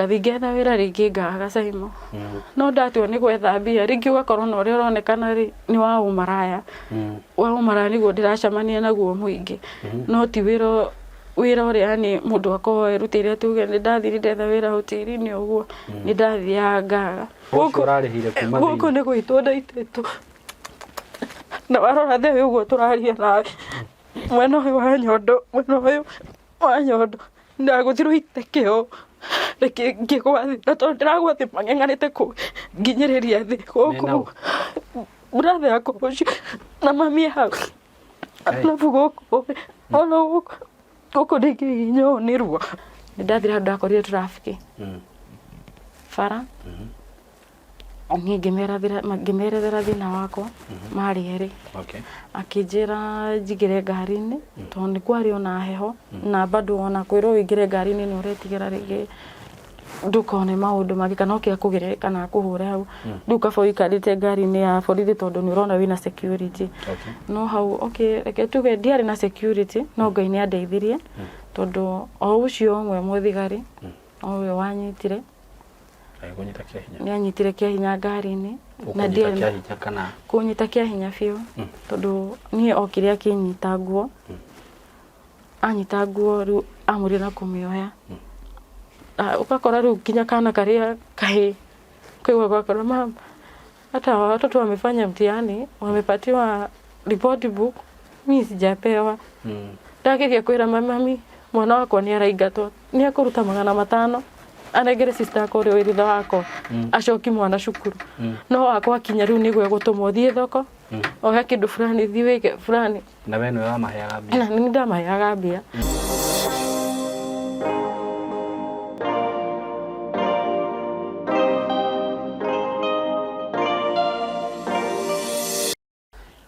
Ngathiĩ ngetha wĩra rĩngĩ ngaga Saimo. No ndatua nĩ gwetha mbia rĩngĩ ũgakorwo na ũrĩa ũronekana rĩ nĩ wa ũmaraya. Wa ũmaraya nĩguo ndĩracemania naguo mũingĩ. No ti wĩra wĩra ũrĩa yani mũndũ akoragwo erutĩire tuge nĩ ndathire ndetha wĩra hoteri-inĩ ũguo nĩ ndathiaga ngaga. Ũcio ũrarĩhire kuma Gũkũ thĩinĩ. nĩ gũitwo ndaitĩtwo. Na warora thĩ ũguo tũraria nawe mwena ũyũ wa nyondo mwena ũyũ wa nyondo ndagũthirwo iteke ũũ reke ngĩgwa thĩ na tondũ ndĩragwa thĩ mang'eng'anĩte kũ nginyĩrĩria thĩ gũkũ Mena ũ? brother yakwa ũcio na mami e hau alafu gũkũ ona gũkũ gũkũ ndingĩhihinya ũũ nĩ ruo. Nĩ ndathire handũ ndakorire traffic bara. Niĩ ngĩmerethera thĩna wakwa marĩ erĩ. Akĩnjĩra njingĩre ngari-inĩ tondũ nĩ kwarĩ ona heho na bado ona kwĩrwo ũingĩre ngari-inĩ nĩ ũretigĩra rĩngĩ ndũkone maũndũ mangĩ kana oke akũgĩre kana akũhũre hau. Rĩu kaba ũikarĩte ngari-inĩ ya borithi tondũ nĩ ũrona wĩna security. No hau okay reke tuge ndiarĩ na security no Ngai nĩ andeithirie tondũ o ũcio ũmwe mũthigari o ũyũ wanyitire. Agĩkũnyita kĩa hinya. Nĩ anyitire kĩa hinya ngari-inĩ. Na ndiarĩ kĩa hinya kana? Kũnyita kĩa hinya biũ. Tondũ niĩ okire akĩnyita nguo. Anyita nguo rĩu amũrire na kũmĩoya. Ũgakora rĩu nginya kana karĩa kahĩĩ kaigua gakora mama hata watoto wamefanya mtihani wamepatiwa report book mi sijapewa. Ndageria kwĩra mami mwana wakwa nĩ araingatwo. Nĩ ekũruta 500 anengere sister yakwa ũrĩa wĩ thutha wakwa acoki mwana cukuru. No wakwa akinya rĩu nĩguo egũtũmwo thiĩ thoko oya kĩndũ fulani thiĩ wĩke fulani. Na we nĩwe wamaheaga mbia? Na nĩ ndamaheaga mbia.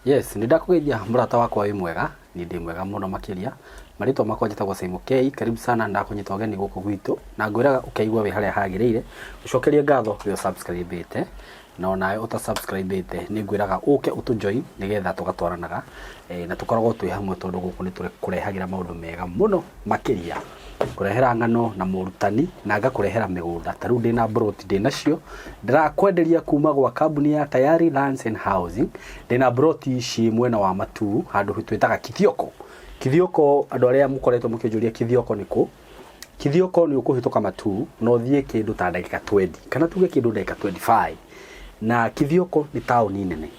Yes, nĩ ndakũgeithia mũrata wakwa wĩ mwega, niĩ ndĩ mwega mũno makĩria. Marĩtwa makwa njĩtagwo Simon K, karibu sana ndakũnyita ũgeni gũkũ gwitũ, na ngwĩraga ũkeigua wĩ harĩa hagĩrĩire, ũcokerie ngatho wĩ ũ subscribe ĩte, na onawe ũta subscribe ĩte nĩ ngwĩraga ũke ũtũ join nĩgetha tũgatwaranaga na tũkoragwo twĩ hamwe tondũ gũkũ nĩ tũkũrehagĩra maũndũ mega mũno makĩria. Ngũrehera ng'ano na morutani na ngakũrehera mĩgũnda. Ta rĩu ndĩna mburoti ndĩnacio ndĩrakwenderia kuma gwa kambuni ya Tayari Lands and Housing. Ndĩna mburoti ciĩ mwena wa Matuu handũ twĩtaga Kithioko. Kithioko andũ arĩa mũkoretwo mũkĩnjũria Kithioko nĩ kũ, Kithioko nĩ ũkũhĩtũka Matuu na ũthiĩ kĩndũ ta ndagĩka twendi kana tuge kĩndũ ndagĩka 25. Na Kithioko nĩ taũni nene.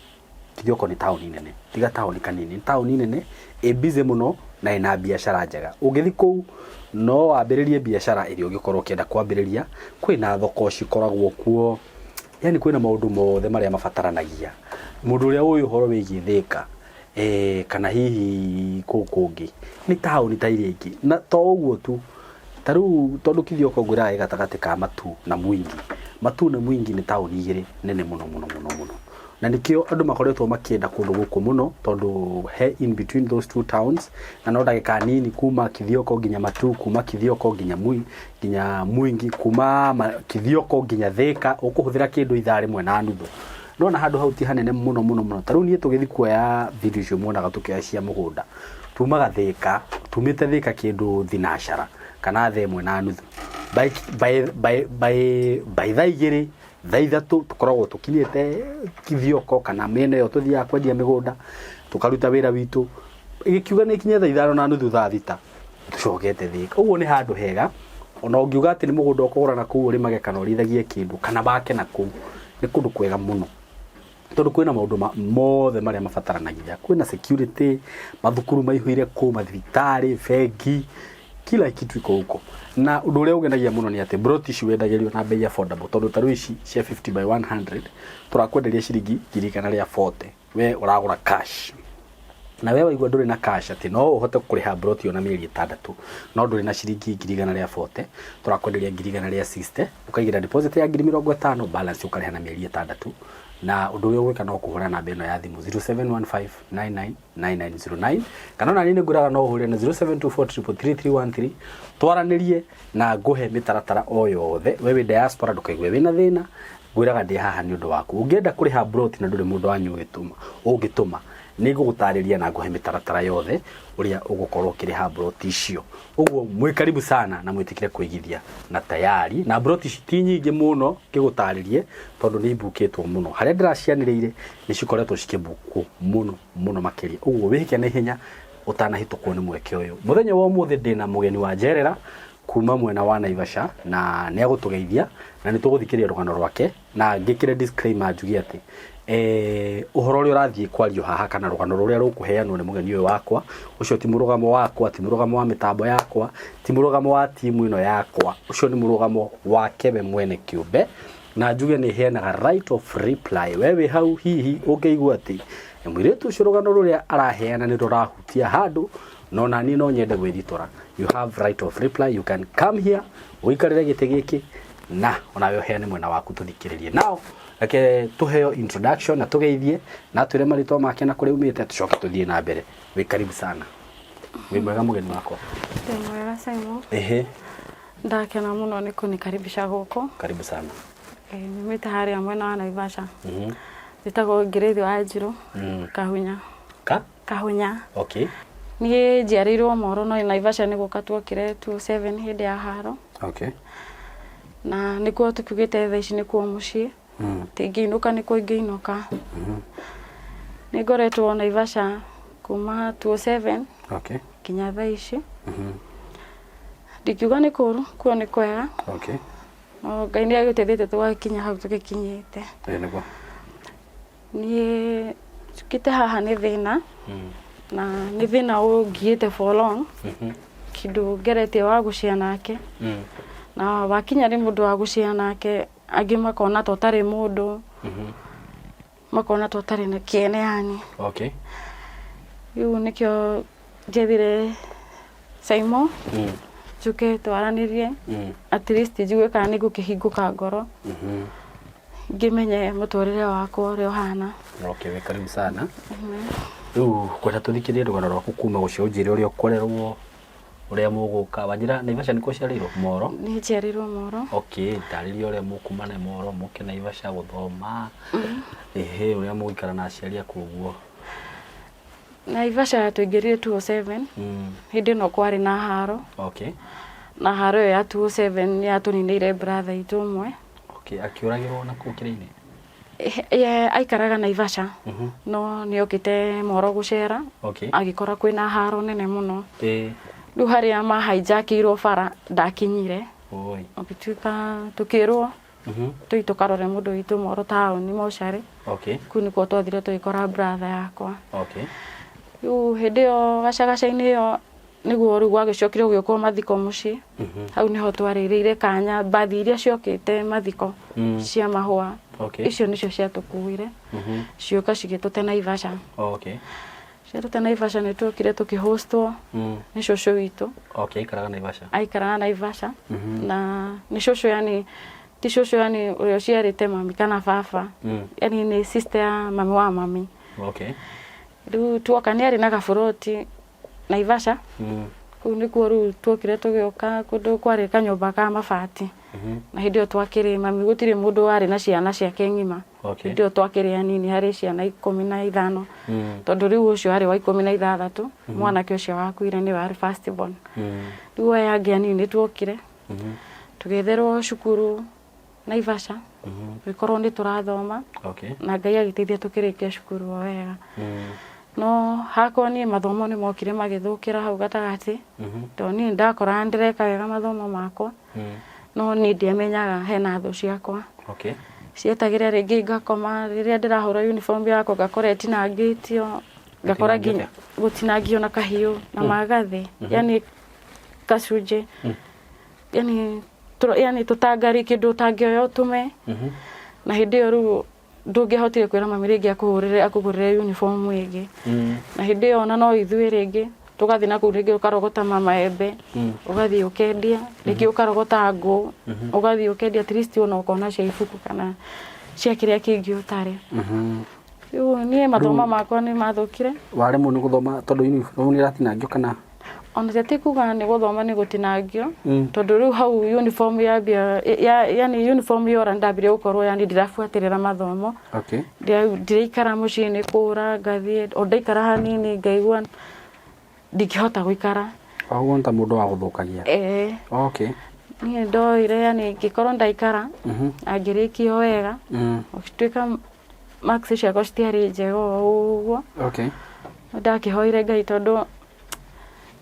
Kithioko nĩ taũni nene, tiga taũni kanini, nĩ taũni nene ĩ busy mũno na ĩna biacara njega. Ũngĩthiĩ kũu no wambĩrĩrie biacara ĩrĩa ũngĩkorwo ũkĩenda kwambĩrĩria, kwĩna thoko cikoragwo kuo, yani kwĩna maũndũ mothe marĩa mabataranagia. Mũndũ ũrĩa ũĩ ũhoro wĩgiĩ Thĩka kana hihi kũu kũngĩ, nĩ taũni ta iria ingĩ. Na to ũguo tu, ta rĩu tondũ Kithioko ngwĩraga ĩ gatagatĩ ka Matuu na Mwingi, Matuu na Mwingi nĩ taũni igĩrĩ nene mũno mũno mũno mũno. Na nĩkĩo andũ makoretwo makĩenda kũndũ gũkũ mũno tondũ he in between those two towns na no ndagĩka nini kuma Kithioko nginya Matuu, kuma Kithioko nginya Mui, nginya Mwingi, kuma Kithioko nginya Thĩka, ũkũhũthĩra kĩndũ ithaa rĩmwe na nuthu. Nĩwona handũ hau ti hanene mũno mũno mũno. Ta rĩu niĩ tũgĩthiĩ kuoya video icio muonaga tũkĩoya cia mũgũnda, tumaga Thĩka, tumĩte Thĩka kĩndũ thinacara kana thaa ĩmwe na nuthu. By, by, by, by, by thaa igĩrĩ Thaa 3 tũkoragwo tũkinyĩte Kithioko kana mĩena ĩyo tũthiaga kwendia mĩgũnda, tũkaruta wĩra witũ. Ĩgĩkiuga nĩ ĩkinye thaa 5:30 thaa 6 tũcokete Thĩka. Ũguo nĩ handũ hega ona ũngiuga atĩ nĩ mũgũnda ũkũgũra na kũu ũrĩmage kana ũrĩithagie kĩndũ kana wake na kũu, nĩ kũndũ kwega mũno. Tondũ kwĩna maũndũ mothe marĩa mabataranagia. Kwĩna security, mathukuru maihũire kũu, mathibitarĩ, bengi, kila kitu iko huko. Na ũndũ ũrĩa ũngenagia mũno nĩ atĩ mburoti ici wendagĩrio na bei affordable tondũ ta rĩu ici cia 50 by 100 tũrakwenderia ciringi 140,000 we ũragũra cash. Na we waigua ndũrĩ na cash atĩ no ũhote kũrĩha mburoti ĩyo na mĩeri 6 no ndũrĩ na ciringi 140,000 tũrakwenderia 160,000 ũkaigĩra deposit ya 50,000 balance ũkarĩha na mĩeri 6. Na ũndũ ũrĩa ũgwĩka no kũhũra namba ĩno ya thimũ 0715999909 kana ona niĩ nĩ ngwĩraga no ũhũre na 0724333313 twaranĩrie na ngũhe mĩtaratara o yothe. We wĩ diaspora ndũkaigue wĩna thĩna, ngwĩraga ndĩ haha nĩ ũndũ waku. Ũngĩenda kũrĩha mburoti na ndũrĩ mũndũ wanyu ũngĩtũma. Nĩ ngũgũtarĩria na ngũhe mĩtaratara yothe ũrĩa ũgũkorwo ũkĩrĩha mburoti icio. Ũguo mwĩ karibu sana na mwĩtĩkĩre kwĩigithia na tayari. Na mburoti ici ti nyingĩ mũno ngĩgũtarĩrie tondũ nĩ ibukĩtwo mũno. Harĩa ndĩracianĩrĩire nĩ cikoretwo cikĩbukwo mũno mũno makĩria. Ũguo wĩhĩke na ihenya ũtanahĩtũkwo nĩ mweke ũyũ. Mũthenya wa ũmũthĩ ndĩna mũgeni wa njerera kuma mwena wa Naivasha na nĩ agũtũgeithia na nĩ tũgũthikĩrĩria rũgano rwake na ngĩkĩre disclaimer njuge atĩ eh, ũhoro ũrĩa ũrathiĩ kwario haha kana rũgano rũrĩa rũkũheanwo nĩ mũgeni ũyũ wakwa ũcio ti mũrũgamo wakwa, ti mũrũgamo wa mĩtambo yakwa, ti mũrũgamo wa timu ĩno yakwa, ũcio nĩ mũrũgamo wake we mwene kĩũmbe na njuge nĩ heanaga right of reply. We wĩ hau hihi ũngĩigua atĩ mũirĩtu ũcio rũgano rũrĩa araheana nĩ rũrahutia handũ no naniĩ no nyende gwĩthitora, you have right of reply, you can come here ũikarĩre gĩtĩ gĩkĩ na onawe ũheane mwena waku tũthikĩrĩrie. Now reke tũheo introduction na tũgeithie na twĩre marĩtwa make na kũrĩa umĩte tũcoke tũthiĩ na mbere. Wĩ karibu sana. Wĩ mwega mũgeni wakwa? Ndĩ mwega Simon. Ehe. Ndakena mũno nĩ kũnikaribisha gũkũ. Karibu sana. Nyumĩte harĩa mwena wa Naivasha. Njĩtagwo Ngĩrĩthi wa Njirũ. Kahunya. Ka? Kahunya. Okay. Niĩ njiarĩirwo Moro no Naivasha nĩ gũka tuokire 2007 hĩndĩ ya haro. Okay. Na nĩkuo tũkiugĩte thaa ici nĩkuo mũciĩ. Atĩ ingĩinũka nĩkuo ingĩinũka. Nĩ ngoretwo Naivasha kuma 2007 Okay. nginya thaa ici. Ndingiuga nĩ kũũru, kuo nĩ kwega. Okay. No Ngai nĩ agĩteithĩtie tũgakinya hau tũgĩkinyĩte. Ĩĩ nĩguo. Niĩ njũkĩte haha nĩ thĩna na nĩ thĩna ũngiĩte for long, kĩndũ ngeretie wa gũcea nake na wakinya nĩ mũndũ wa gũcea nake angĩ makona ta ũtarĩ mũndũ, makona ta ũtarĩ na kĩene yani. Okay. Rĩu nĩkĩo njethire Saimo njũke twaranĩrie, at least njigue kana nĩ ngũkĩhingũka ngoro ngĩmenye mũtũrĩre wakwa ũrĩa ũhana. Okay, wĩ karibu sana. Rĩu kwenda tũthikĩrĩrie rũgano rwaku kuma gũcio ũnjĩre ũrĩa ũkorerwo, ũrĩa mũgũka. Wanjĩra Naivasha nĩkuo ũciarĩirwo? Moro? Niĩ njiarĩirwo Moro. Okay, ndarĩria ũrĩa mũkuma na Moro mũke Naivasha gũthoma. Ĩhĩ, ũrĩa mũgũikara na aciari aku ũguo. Naivasha twaingĩrire 207 hĩndĩ ĩno kwarĩ na haro. Okay. Na haro ĩyo ya 207 nĩ yatũninĩire brother itũ ũmwe. Okay, akĩũragĩrwo na kũu kĩrĩa-inĩ? Ye aikaraga Naivasha no nĩ okĩte Moro gũcera. Okay. Agĩkora kwĩna haro nene mũno. Ĩĩ. Rĩu harĩa mahijackĩirwo bara ndakinyire. Oi. Ũgĩtuĩka tũkĩrwo tũthiĩ tũkarore mũndũ witũ Moro taũni mocarĩ. Okay. Kũu nĩkuo twathire tũgĩkora brother yakwa. Okay. Rĩu hĩndĩ ĩyo gacagaca-inĩ ĩyo nĩguo rĩu gwagĩcokire gũgĩũkwo mathiko mũciĩ. Hau nĩho twarĩrĩire kanya mbathi iria ciokĩte mathiko cia mahũa. Okay. Icio nĩcio ciatũkuire. Cioka cigĩtũte Naivasha. Okay. Ciatũte Naivasha nĩ tuokire tũkĩhostwo nĩ cũcũ witũ. Okay, aikaraga Naivasha. Aikaraga Naivasha. Na nĩ cũcũ yani ti cũcũ yani ũrĩa ũciarĩte mami kana baba. Yani nĩ sister ya mami wa mami. Okay. Rĩu tuoka nĩ arĩ na gaburoti Naivasha. Kũu nĩkuo rĩu tuokire tũgĩũka kũndũ kwarĩ kanyũmba ka mabati. Na hĩndĩ ĩyo twakĩrĩ mami gũtirĩ mũndũ warĩ na ciana ciake ng'ima. Okay. Hĩndĩ ĩyo twakĩrĩ anini harĩ ciana 15. Tondũ rĩu ũcio arĩ wa 16, mwanake ũcio wakuire nĩwe warĩ first born. Rĩu aya angĩ anini nĩ tuokire tũgĩetherwo cukuru Naivasha, tũgĩkorwo nĩ tũrathoma. Okay. Na Ngai agĩteithia tũkĩrĩkia cukuru o wega. No hakwa niĩ mathomo nĩ mokire magĩthũkĩra hau gatagatĩ. Tondũ niĩ ndakoraga ndĩreka wega mathomo makwa. No niĩ ndiamenyaga hena thũ ciakwa. Okay. Cietagĩrĩra rĩngĩ ngakoma rĩrĩa ndĩrahũra uniform yakwa ngakora ĩtinangĩtio, ngakora nginya gũtinangio na kahiũ na magathĩ, yani gacunjĩ, yani yani tũtangari kĩndũ ũtangĩoya ũtũme. Na hĩndĩ ĩyo rĩu ndũngĩahotire kwĩra mami rĩngĩ akũhũrĩre akũgũrĩre uniform ĩngĩ. Na hĩndĩ ĩyo ona no ithuĩ rĩngĩ tũgathiĩ na kũu rĩngĩ ũkarogota maembe, ũgathiĩ ũkendia, rĩngĩ ũkarogota ngũ, ũgathiĩ ũkendia, at least ona ũkona cia ibuku kana cia kĩrĩa kĩngĩ ũtarĩ. Rĩu niĩ mathomo makwa nĩ mathũkire. Waremwo nĩ gũthoma tondũ uniform nĩ ĩratinangio kana? Ona ti kuga nĩ gũthoma nĩ gũtinangio, tondũ rĩu hau uniform yambia ya, yani uniform yora, ndambirie gũkorwo yani ndirabuatĩrĩra mathomo. Ndiraikara mũciĩ, nĩ kũra ngathiĩ, o ndaikara hanini ngaigua ndingĩhota gũikara. Ũguo nĩ ta mũndũ wa gũthũkagia? Ĩĩ. Niĩ ndoire yani ngĩkorwo ndaikara na ngĩrĩkia o wega, gũgĩtuĩka marks ciakwa citiarĩ njega o ũguo. Ndakĩhoire Ngai, tondũ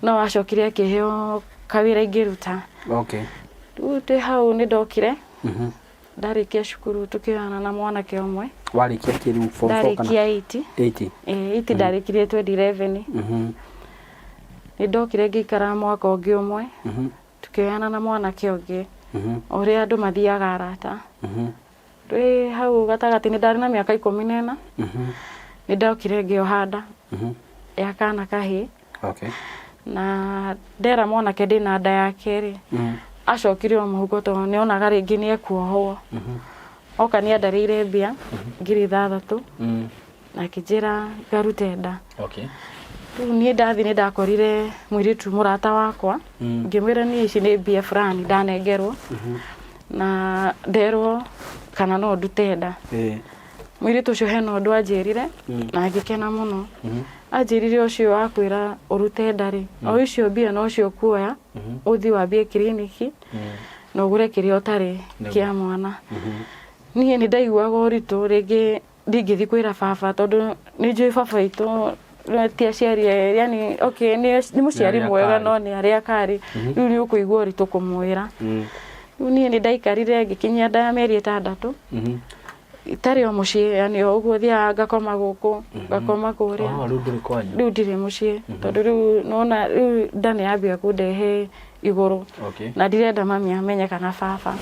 no acokire akĩheo kawĩra ingĩruta. Rĩu twĩ hau nĩ ndokire, ndarĩkia cukuru tũkĩoyana na mwanake ũmwe. Warĩkia kĩ rĩu, form 4 kana? Ndarĩkia 8. 80? Ĩĩ, 8 ndarĩkirie 2011. Nĩ ndokire ngĩikara mwaka ũngĩ ũmwe, tukĩoyana na mwanake ũngĩ, o ũrĩa andũ mathiaga arata. Twĩ hau gatagatĩ nĩ ndarĩ na mĩaka 14. Nĩ ndokire ngĩoha nda ya kana kahĩĩ. Na ndera mwanake ndĩna nda ya kerĩ, acokire o mũhuko tondũ nĩ onaga rĩngĩ nĩ ekuohwo. Oka nĩ andarĩire mbia 6,000 na akĩnjĩra ngarute nda. Rĩu niĩ ndathiĩ nĩ ndakorire mũirĩtu mũrata wakwa, ngĩmwĩra niĩ ici nĩ mbia fulani ndanengerwo na nderwo kana no ndute nda. Mũirĩtu ũcio hena ũndũ anjĩrire na ngĩkena mũno. Anjĩrire ũcio wakwĩra ũrute nda rĩ, o icio mbia nocio ũkuoya ũthiĩ wambie kiriniki na ũgũre kĩrĩa ũtarĩ kĩa mwana. Niĩ nĩ ndaiguaga ũritũ, rĩngĩ ndingĩthiĩ kwĩra baba tondũ nĩ njũĩ baba witũ ti aciari, yani okay, nĩ mũciari arĩa mwega akari. No nĩ arĩa akari. Rĩu nĩ ũkũigua ũritũ kũmwĩra. Rĩu niĩ nĩ ndaikarire ngĩkinyia nda ya mĩeri 6 itarĩ o mũciĩ, yani o ũguo thiaga ngakoma gũkũ, ngakoma kũrĩa. Oh, rĩu ndũrĩ kwanyu? Rĩu ndirĩ mũciĩ, tondũ rĩu nona rĩu nda nĩ yambia kũndehe igũrũ na ndirenda mami amenye kana baba.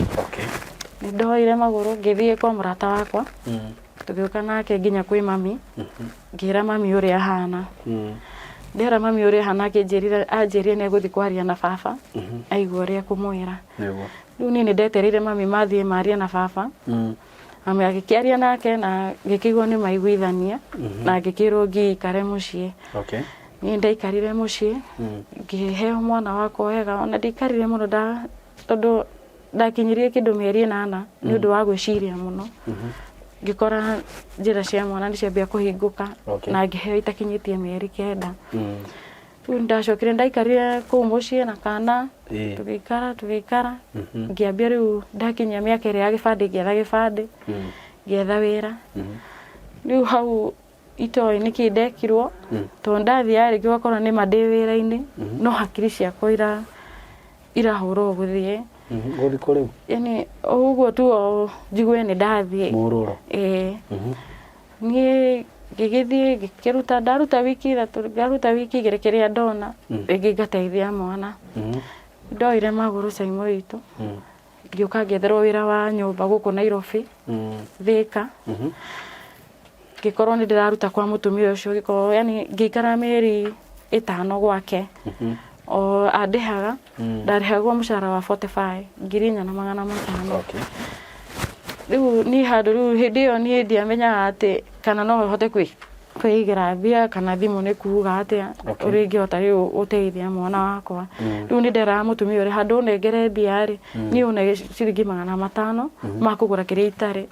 Nĩ ndoire magũrũ ngĩthiĩ kwa mũrata wakwa, tũgĩũka nake nginya kwĩ mami, ngĩra mami ũrĩa ahana. Ndera mami ũrĩa ahana, akĩnjĩrire, anjĩrire nĩ egũthiĩ kwaria na baba aigua ũrĩa ekũmwĩra. Rĩu niĩ nĩ ndetereire mami mathiĩ marie na baba. Mami agĩkĩaria nake na ngĩkĩigua nĩ maiguithania na ngĩkĩrwo ngĩikare mũciĩ. Niĩ ndaikarire mũciĩ, ngĩheo mwana wakwa wega, ona ndiaikarire mũno nda tondũ ndakinyirie kĩndũ mĩeri 8 nĩ ũndũ wa gwĩciria mũno. Ngĩkora njĩra cia mwana nĩ ciambia kũhingũka na ngĩheo itakinyĩtie mĩeri 9. Rĩu ndacokire ndaikarire kũu mũciĩ na kana, tũgĩikara tũgĩikara, ngĩambia rĩu ndakinyia mĩaka ĩrĩa ya gĩbandĩ, ngĩetha gĩbandĩ, ngĩetha wĩra. Rĩu hau itoĩ nĩkĩ ndekirwo, tondũ ndathiaga rĩngĩ ũgakora nĩma ndĩ wĩra-inĩ, no hakiri ciakwa irahũra o gũthiĩ. Gũthiĩ kũ rĩu? Yani ũguo tu o njigue nĩ ndathiĩ. Mũrũro. Ĩĩ. Niĩ ngĩgĩthiĩ ngĩkĩruta, ndaruta wiki 3, ngaruta wiki 2, kĩrĩa ndona rĩngĩ ngateithia mwana. Ndoire magũrũ Caimo witũ, ngĩũka ngĩetherwo wĩra wa nyũmba gũkũ Nairobi, Thĩka. Ngĩkorwo nĩ ndĩraruta kwa mũtumia ũcio, ngĩkorwo yani ngĩikara mĩeri 5 gwake. O andĩhaga, ndarĩhagwo mũcara wa 45, 4,500. Rĩu niĩ handũ rĩu hĩndĩ ĩyo niĩ ndiamenyaga atĩ kana no hote kwĩigĩra mbia kana thimũ nĩ kuga atĩa, ũrĩa ingĩhota rĩu gũteithia mwana wakwa. Rĩu nĩ nderaga mũtumia ũrĩa handũ ũnengere mbia rĩ, niĩ ũne ciringi 500 ma kũgũra kĩrĩa itarĩ.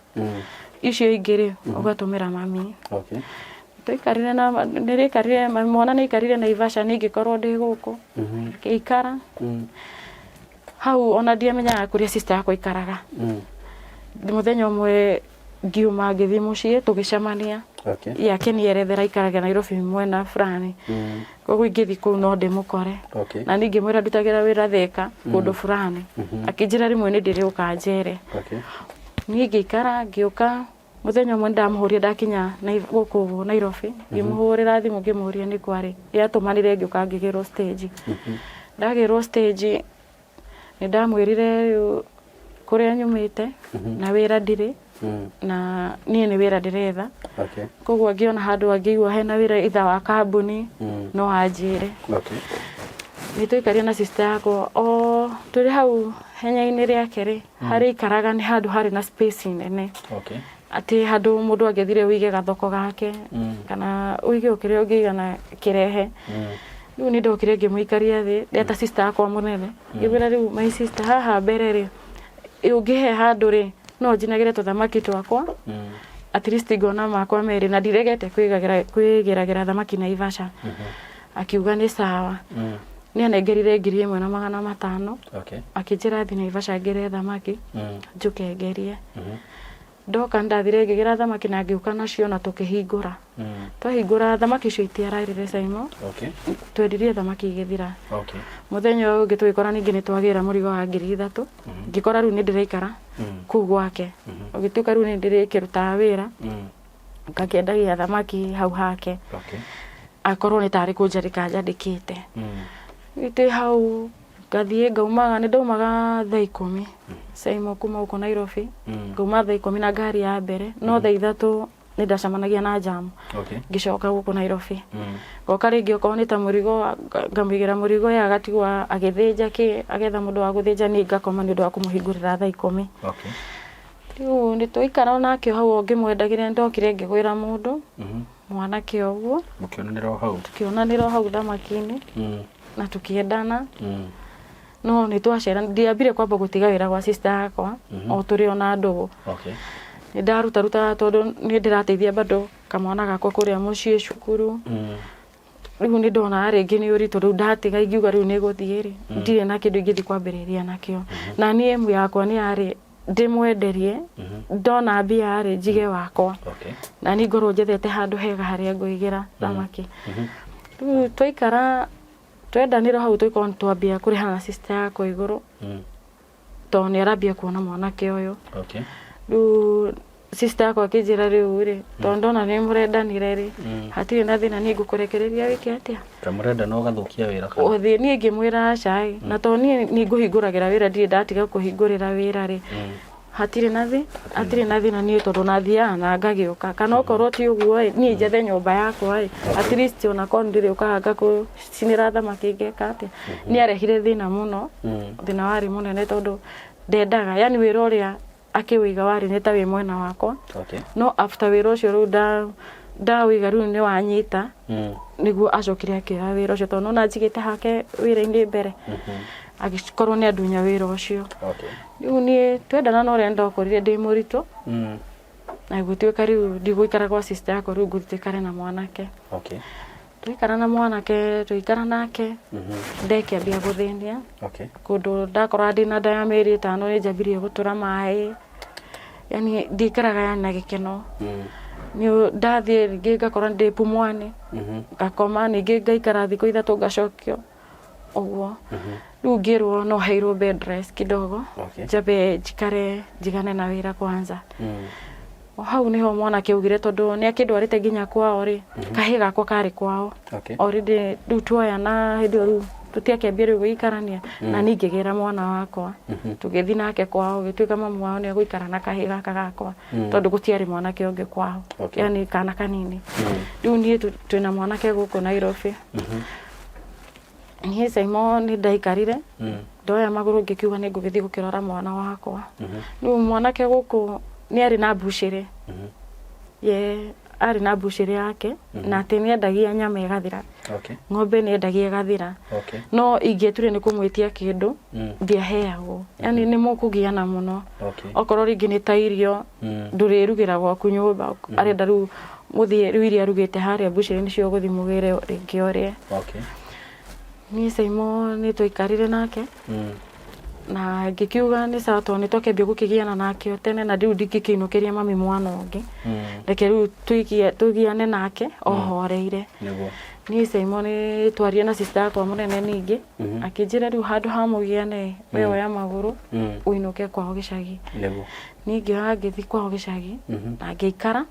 Icio ingĩ rĩ, ũgatũmĩra mami. Twaikarire na nĩrĩkarire mwana nĩ aikarire Naivasha, niĩ ngĩkorwo ndĩ gũkũ. Ngĩikara. Hau ona ndiamenyaga kũrĩa sister yakwa aikaraga. Mũthenya ũmwe ngiuma ngĩthiĩ mũciĩ tũgĩcemania. Ye akĩnierethera aikaraga Nairobi mwena fulani. Koguo ingĩthiĩ kũu no ndĩmũkore. Na niĩ ngĩmwĩra ndutagĩra wĩra Thĩka kũndũ fulani. Akĩnjĩra rĩmwe nĩ ndĩrĩũka njere. Niĩ ngĩikara ngĩũka mũthenya ũmwe ndamũhũrire ndakinya gũkũ Nairobi, ngĩmũhũrĩra thimũ ngĩmũria nĩ kwarĩ. Yatũmanire ngĩũka ngĩgĩrwo stage. Ndagĩrwo stage nĩ ndamwĩrire rĩu kũrĩa nyumĩte na wĩra ndirĩ, na niĩ nĩ wĩra ndĩretha. Koguo angĩona handũ angĩigua hena wĩra either wa kambuni no anjĩre. Nĩ twaikarire na sister yakwa o tũrĩ hau henya-inĩ rĩake rĩ, harĩa aikaraga nĩ handũ harĩ na space nene. Atĩ handũ mũndũ angĩthire ũige gathoko gake kana ũige o kĩrĩa ũngĩiga na kĩrehe. Rĩu nĩ ndokire ngĩmũikaria thĩ, ndeta sister yakwa mũnene, ngĩmwĩra rĩu my sister, haha mbere rĩ, ũngĩhe handũ rĩ, no njinagĩre tũthamaki twakwa, at least ngona makwa merĩ na ndiregete kwĩgagĩra kwĩgĩragĩra thamaki Naivasha. Akiuga nĩ sawa. Nĩ anengerire 1500. Akĩnjĩra thiĩ Naivasha ngĩre thamaki, njũke ngerie. Ndoka nĩndathire ngĩgĩra thamaki na ngĩũka nacio na tũkĩhingũra. Twahingũra thamaki icio itiararire, Simon. Twendirie thamaki igĩthira. Mũthenya ũyũ ũngĩ tũgĩkora ningĩ nĩ twagĩra mũrigo wa 3000. Ngĩkora rĩu nĩ ndĩraikara kũu gwake. Ũgĩtuĩka rĩu nĩ ndĩrĩkĩrutaga wĩra, ngakĩendagia thamaki hau hake. Akorwo nĩ tarĩ kũnjandĩka anjandĩkĩte. Rĩu twĩ hau ngathiĩ ngaumaga, nĩ ndaumaga thaa 10, Simon, kuma gũkũ Nairobi. Ngauma thaa 10 na ngari ya mbere, no thaa 3 nĩ ndacemanagia na jam ngĩcoka gũkũ Nairobi. Ngoka rĩngĩ, okorwo nĩ ta mũrigo, ngamũigĩra mũrigo, ye agatigwo agĩthĩnja kĩ, agetha mũndũ wa gũthĩnja, niĩ ngakoma nĩ ũndũ wa kũmũhingũrĩra thaa 10. Rĩu nĩ twaikara nake hau o ngĩmwendagĩria, nĩ ndokire ngĩgwĩra mũndũ mwanake o ũguo. Mũkĩonanĩra o hau. Tũkĩonanĩra o hau thamaki-inĩ na tũkĩendana. No nĩ twacera, ndiambire kwamba gũtiga wĩra gwa sister yakwa, o tũrĩ ona ndũgũ. Nĩ ndarutarutaga tondũ nĩ ndĩrateithia bado kamwana gakwa kũrĩa mũciĩ cukuru. Rĩu nĩ ndonaga rĩngĩ nĩ ũritũ, rĩu ndatiga ingiuga rĩu nĩ gũthiĩ rĩ, ndirĩ na kĩndũ ingĩthiĩ kwambĩrĩria nakĩo. Na niĩ emu yakwa nĩ yarĩ ndĩmwenderie, ndona mbia rĩ, njige wakwa. Na niĩ ngorwo njethete handũ hega harĩa ngũigĩra thamaki. Rĩu twaikara twendanĩra hau, tũgĩkorwo nĩ twambia kũrĩhana na sister yakwa igũrũ, tondũ nĩ arambia kuona mwanake ũyũ. Rĩu sister yakwa akĩnjĩra, rĩu rĩ, tondũ ndona nĩ mũrendanire rĩ, hatirĩ na thĩna, niĩ ngũkũrekereria wĩke atĩa? Kamũrenda no gathũkia wĩra kana? Ũthiĩ. Niĩ ngĩmwĩra aca ĩ, na tondũ niĩ nĩ ngũhingũragĩra wĩra, ndirĩ ndatiga kũhingũrĩra wĩra rĩ, hatirĩ na thĩna niĩ, tondũ na thiaga na ngagĩũka, kana okorwo ti ũguo ĩ, niĩ njethe nyũmba yakwa ĩ, at least onakorwo nĩ ndĩrĩũkaga ngakũcinĩra thamaki, ngeka atĩa. Nĩ arehire thĩna mũno. Thĩna warĩ mũnene tondũ ndendaga, yani wĩra ũrĩa akĩwĩiga warĩ nĩ ta wĩ mwena wakwa. No after wĩra ũcio rĩu ndawĩiga rĩu nĩ wanyita, nĩguo acokire akĩoya wĩra ũcio, tondũ nona njigĩte hake wĩra-inĩ mbere, agĩkorwo nĩ andunya wĩra ũcio. Rĩu niĩ twendana na ũrĩa ndokorire ndĩ mũritũ, na gũtuĩka rĩu ndigũikara gwa sister yakwa, rĩu ngũthiĩ tũikare na mwanake. Tũikara na mwanake, tũikara nake, ndekĩambia gũthĩnia. Kũndũ ndakora ndĩna nda ya mĩeri 5, nĩ njambirie gũtũra maĩ, yani ndikaraga yani na gĩkeno. Nĩ ndathiĩ rĩngĩ ngakora ndĩ Pumwani, ngakoma, ningĩ ngaikara thikũ 3, ngacokio ũguo. Rĩu ngĩrwo no heirwo bed rest kidogo, njambe njikare njigane na wĩra kwanza. O hau niho mwanake augire, tondũ nĩ akĩndwarĩte nginya kwao rĩ, kahĩ gakwa karĩ kwao. Already rĩu tuoyana hĩndĩ ĩyo, rĩu tũtiakĩambia rĩu gũikarania, na niĩ ngĩgĩra mwana wakwa, tũgĩthiĩ nake kwao, gĩtuĩka mamu wao nĩ egũikara na kahĩ gaka gakwa, tondũ gũtiarĩ mwanake ũngĩ kwao. Yani kana kanini. Rĩu niĩ twĩna mwanake gũkũ Nairobi. Niĩ, Simon, nĩ ndaikarire, ndoya magũrũ, ngĩkiuga nĩ ngũgĩthiĩ gũkĩrora mwana wakwa. Rĩu mwanake gũkũ nĩ arĩ na mbucĩrĩ, ye arĩ na mbucĩrĩ yake, na atĩ nĩ endagia nyama ĩgathira. Ng'ombe nĩ endagia ĩgathira. No ingĩeture nĩ kũmwĩtia kĩndũ, ndiaheagwo, yani nĩ mũkũgiana mũno. Okorwo rĩngĩ nĩ ta irio, ndũrĩrugĩra gwaku nyũmba, arenda rĩu mũthiĩ, rĩu iria arugĩte harĩa mbucĩrĩ nĩcio ũgũthiĩ mũgĩre rĩngĩ ũrĩe. Niĩ, Simon, nĩ twaikarire nake na ngĩkiuga nĩ sawa, tondũ nĩ twakĩambia gũkĩgiana nake o tene, na rĩu ndingĩkĩinũkĩria mami mwana ũngĩ. Reke rĩu tũgiane nake o horeire. Niĩ, Simon, nĩ twarie na sister yakwa mũnene, ningĩ akĩnjĩra rĩu handũ ha mũgiane, we oya magũrũ ũinũke kwao gĩcagi. Niĩ ngĩoya ngĩthiĩ kwao gĩcagi na ngĩikara.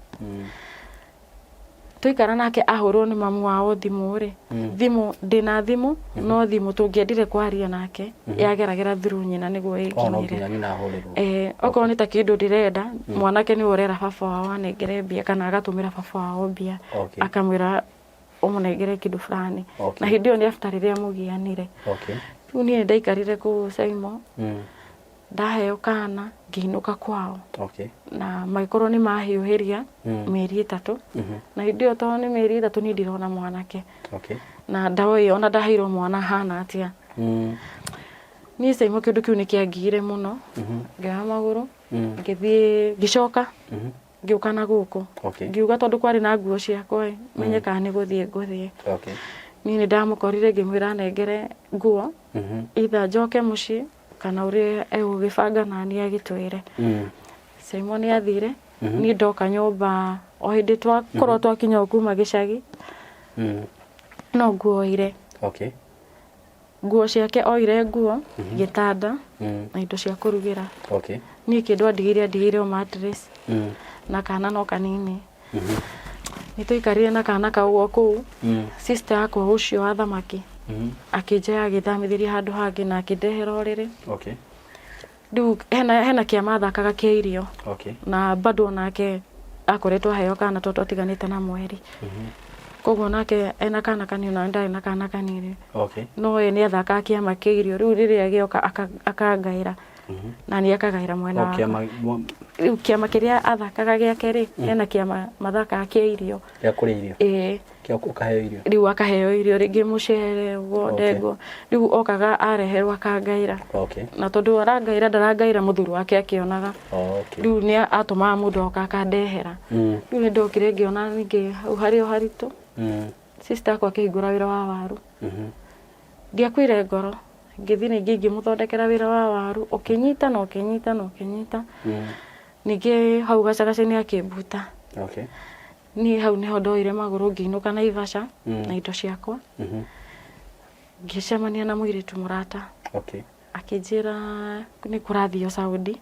Twaikara nake, ahũrwo nĩ mamu wao thimũ rĩ, thimũ ndĩna thimũ, no thimũ tũngĩendire kwaria nake yageragĩra through nyina nĩguo O no ĩnginyĩre. Nginya nyina ahũrĩrwo. Okorwo nĩ ta kĩndũ ndĩrenda, mwanake nĩwe ũrera baba wao anengere mbia, kana agatũmĩra baba wao mbia, akamwĩra ũmũnengere kĩndũ fulani. Na hĩndĩ ĩyo nĩ after rĩrĩa mũgianire. Rĩu niĩ ndaikarire kũu, Simon. Ndaheo kana ngĩinũka kwao. Okay. Na magĩkorwo nĩ mahiũhĩria mĩeri 3. Na hĩndĩ ĩyo tondũ nĩ mĩeri 3 niĩ ndirona mwanake. Na ndawa ĩyo ona ndaheirwo mwana hana atĩa. Niĩ Saimo kĩndũ kĩu nĩ kĩangiire mũno. Ngĩoya magũrũ, ngĩthiĩ ngĩcoka, ngĩũka na gũkũ. Ngiuga tondũ kwarĩ na nguo ciakwa ĩ, menye kana nĩ gũthiĩ ngũthiĩ. Niĩ nĩ ndamũkorire ngĩmwĩra anengere nguo, either njoke mũciĩ kana ũrĩa egũgĩbanga naniĩ agĩtwĩre. Saimo nĩ athire, niĩ ndoka nyũmba o hĩndĩ twakorwo twakinya o kuma gĩcagi, no nguo oire. Nguo ciake oire nguo, gĩtanda, na indo cia kũrugĩra. Niĩ kĩndũ andigĩire andigĩire o mattress na kana no kanini. Nĩ twaikarire na kana kau o kũu. Sister yakwa ũcio wa thamaki akĩnjoya agĩthamithĩria handũ hangĩ na akĩndehera ũrĩrĩ. Rĩu hena kĩama athakaga kĩa irio. Na bado onake akoretwo aheo kana tondũ twatiganĩte na mweri. Koguo nake ena kana kanini na ndarĩ na kana kanini. No ye nĩ athakaga kĩama kĩa irio rĩu rĩrĩa gĩoka akangaĩra. Na niĩ akagaĩra mwena wakwa. Rĩu kĩama kĩrĩa athakaga gĩake rĩ, hena kĩama mathakaga kĩa irio. Gĩa kũrĩa irio. Ĩĩ. Kĩa ũkaheo irio. Rĩu akaheo irio rĩngĩ mũcere ũguo, ndengũ. Rĩu okaga areherwo akangaĩra. Na tondũ arangaĩra ndarangaĩra mũthuri wake akĩonaga. Rĩu nĩ atũmaga mũndũ oka akandehera. Rĩu nĩ ndokire ngĩona ningĩ hau harĩ o haritũ. Sister akwa akĩhingũra wĩra wa waru. Ndiakuire ngoro. Ngĩthiĩ ningĩ ngĩmũthondekera wĩra wa waru, ũkĩnyita na ũkĩnyita na ũkĩnyita. Ningĩ hau gacagaca-inĩ akĩmbuta. Niĩ hau nĩho ndoire magũrũ ngĩinũka Naivasha na indo ciakwa. Ngĩcemania na mũirĩtu mũrata. Akĩnjĩra nĩ kũrathio Saudi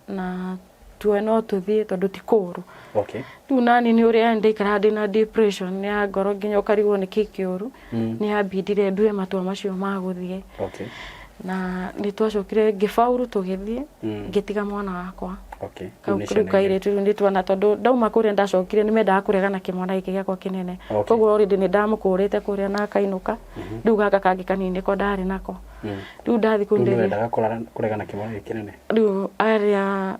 na tuoe no tũthiĩ tondũ ti kũũru. Rĩu nani nĩ ũrĩa ndaikaraga ndĩna depression ya ngoro nginya ũkarigwo nĩkĩ kĩũru. Nĩ yambindire ndue matua macio ma gũthiĩ. Na nĩ twacokire ngĩbauru tũgĩthiĩ, ngĩtiga mwana wakwa. Kau Kau rĩu kairĩtu rĩu nĩ tuona tondũ ndauma kũrĩa ndacokire nĩ mendaga kũrega na kĩmwana gĩkĩ gĩakwa kĩnene. Koguo already nĩ ndamũkũrĩte kũrĩa na akainũka. Rĩu gaka kangĩ kanini nĩko ndarĩ nako. Rĩu ndathiĩ kũu Rĩu nĩ wendaga kũrega na kĩmwana gĩkĩ kĩnene? Rĩu arĩa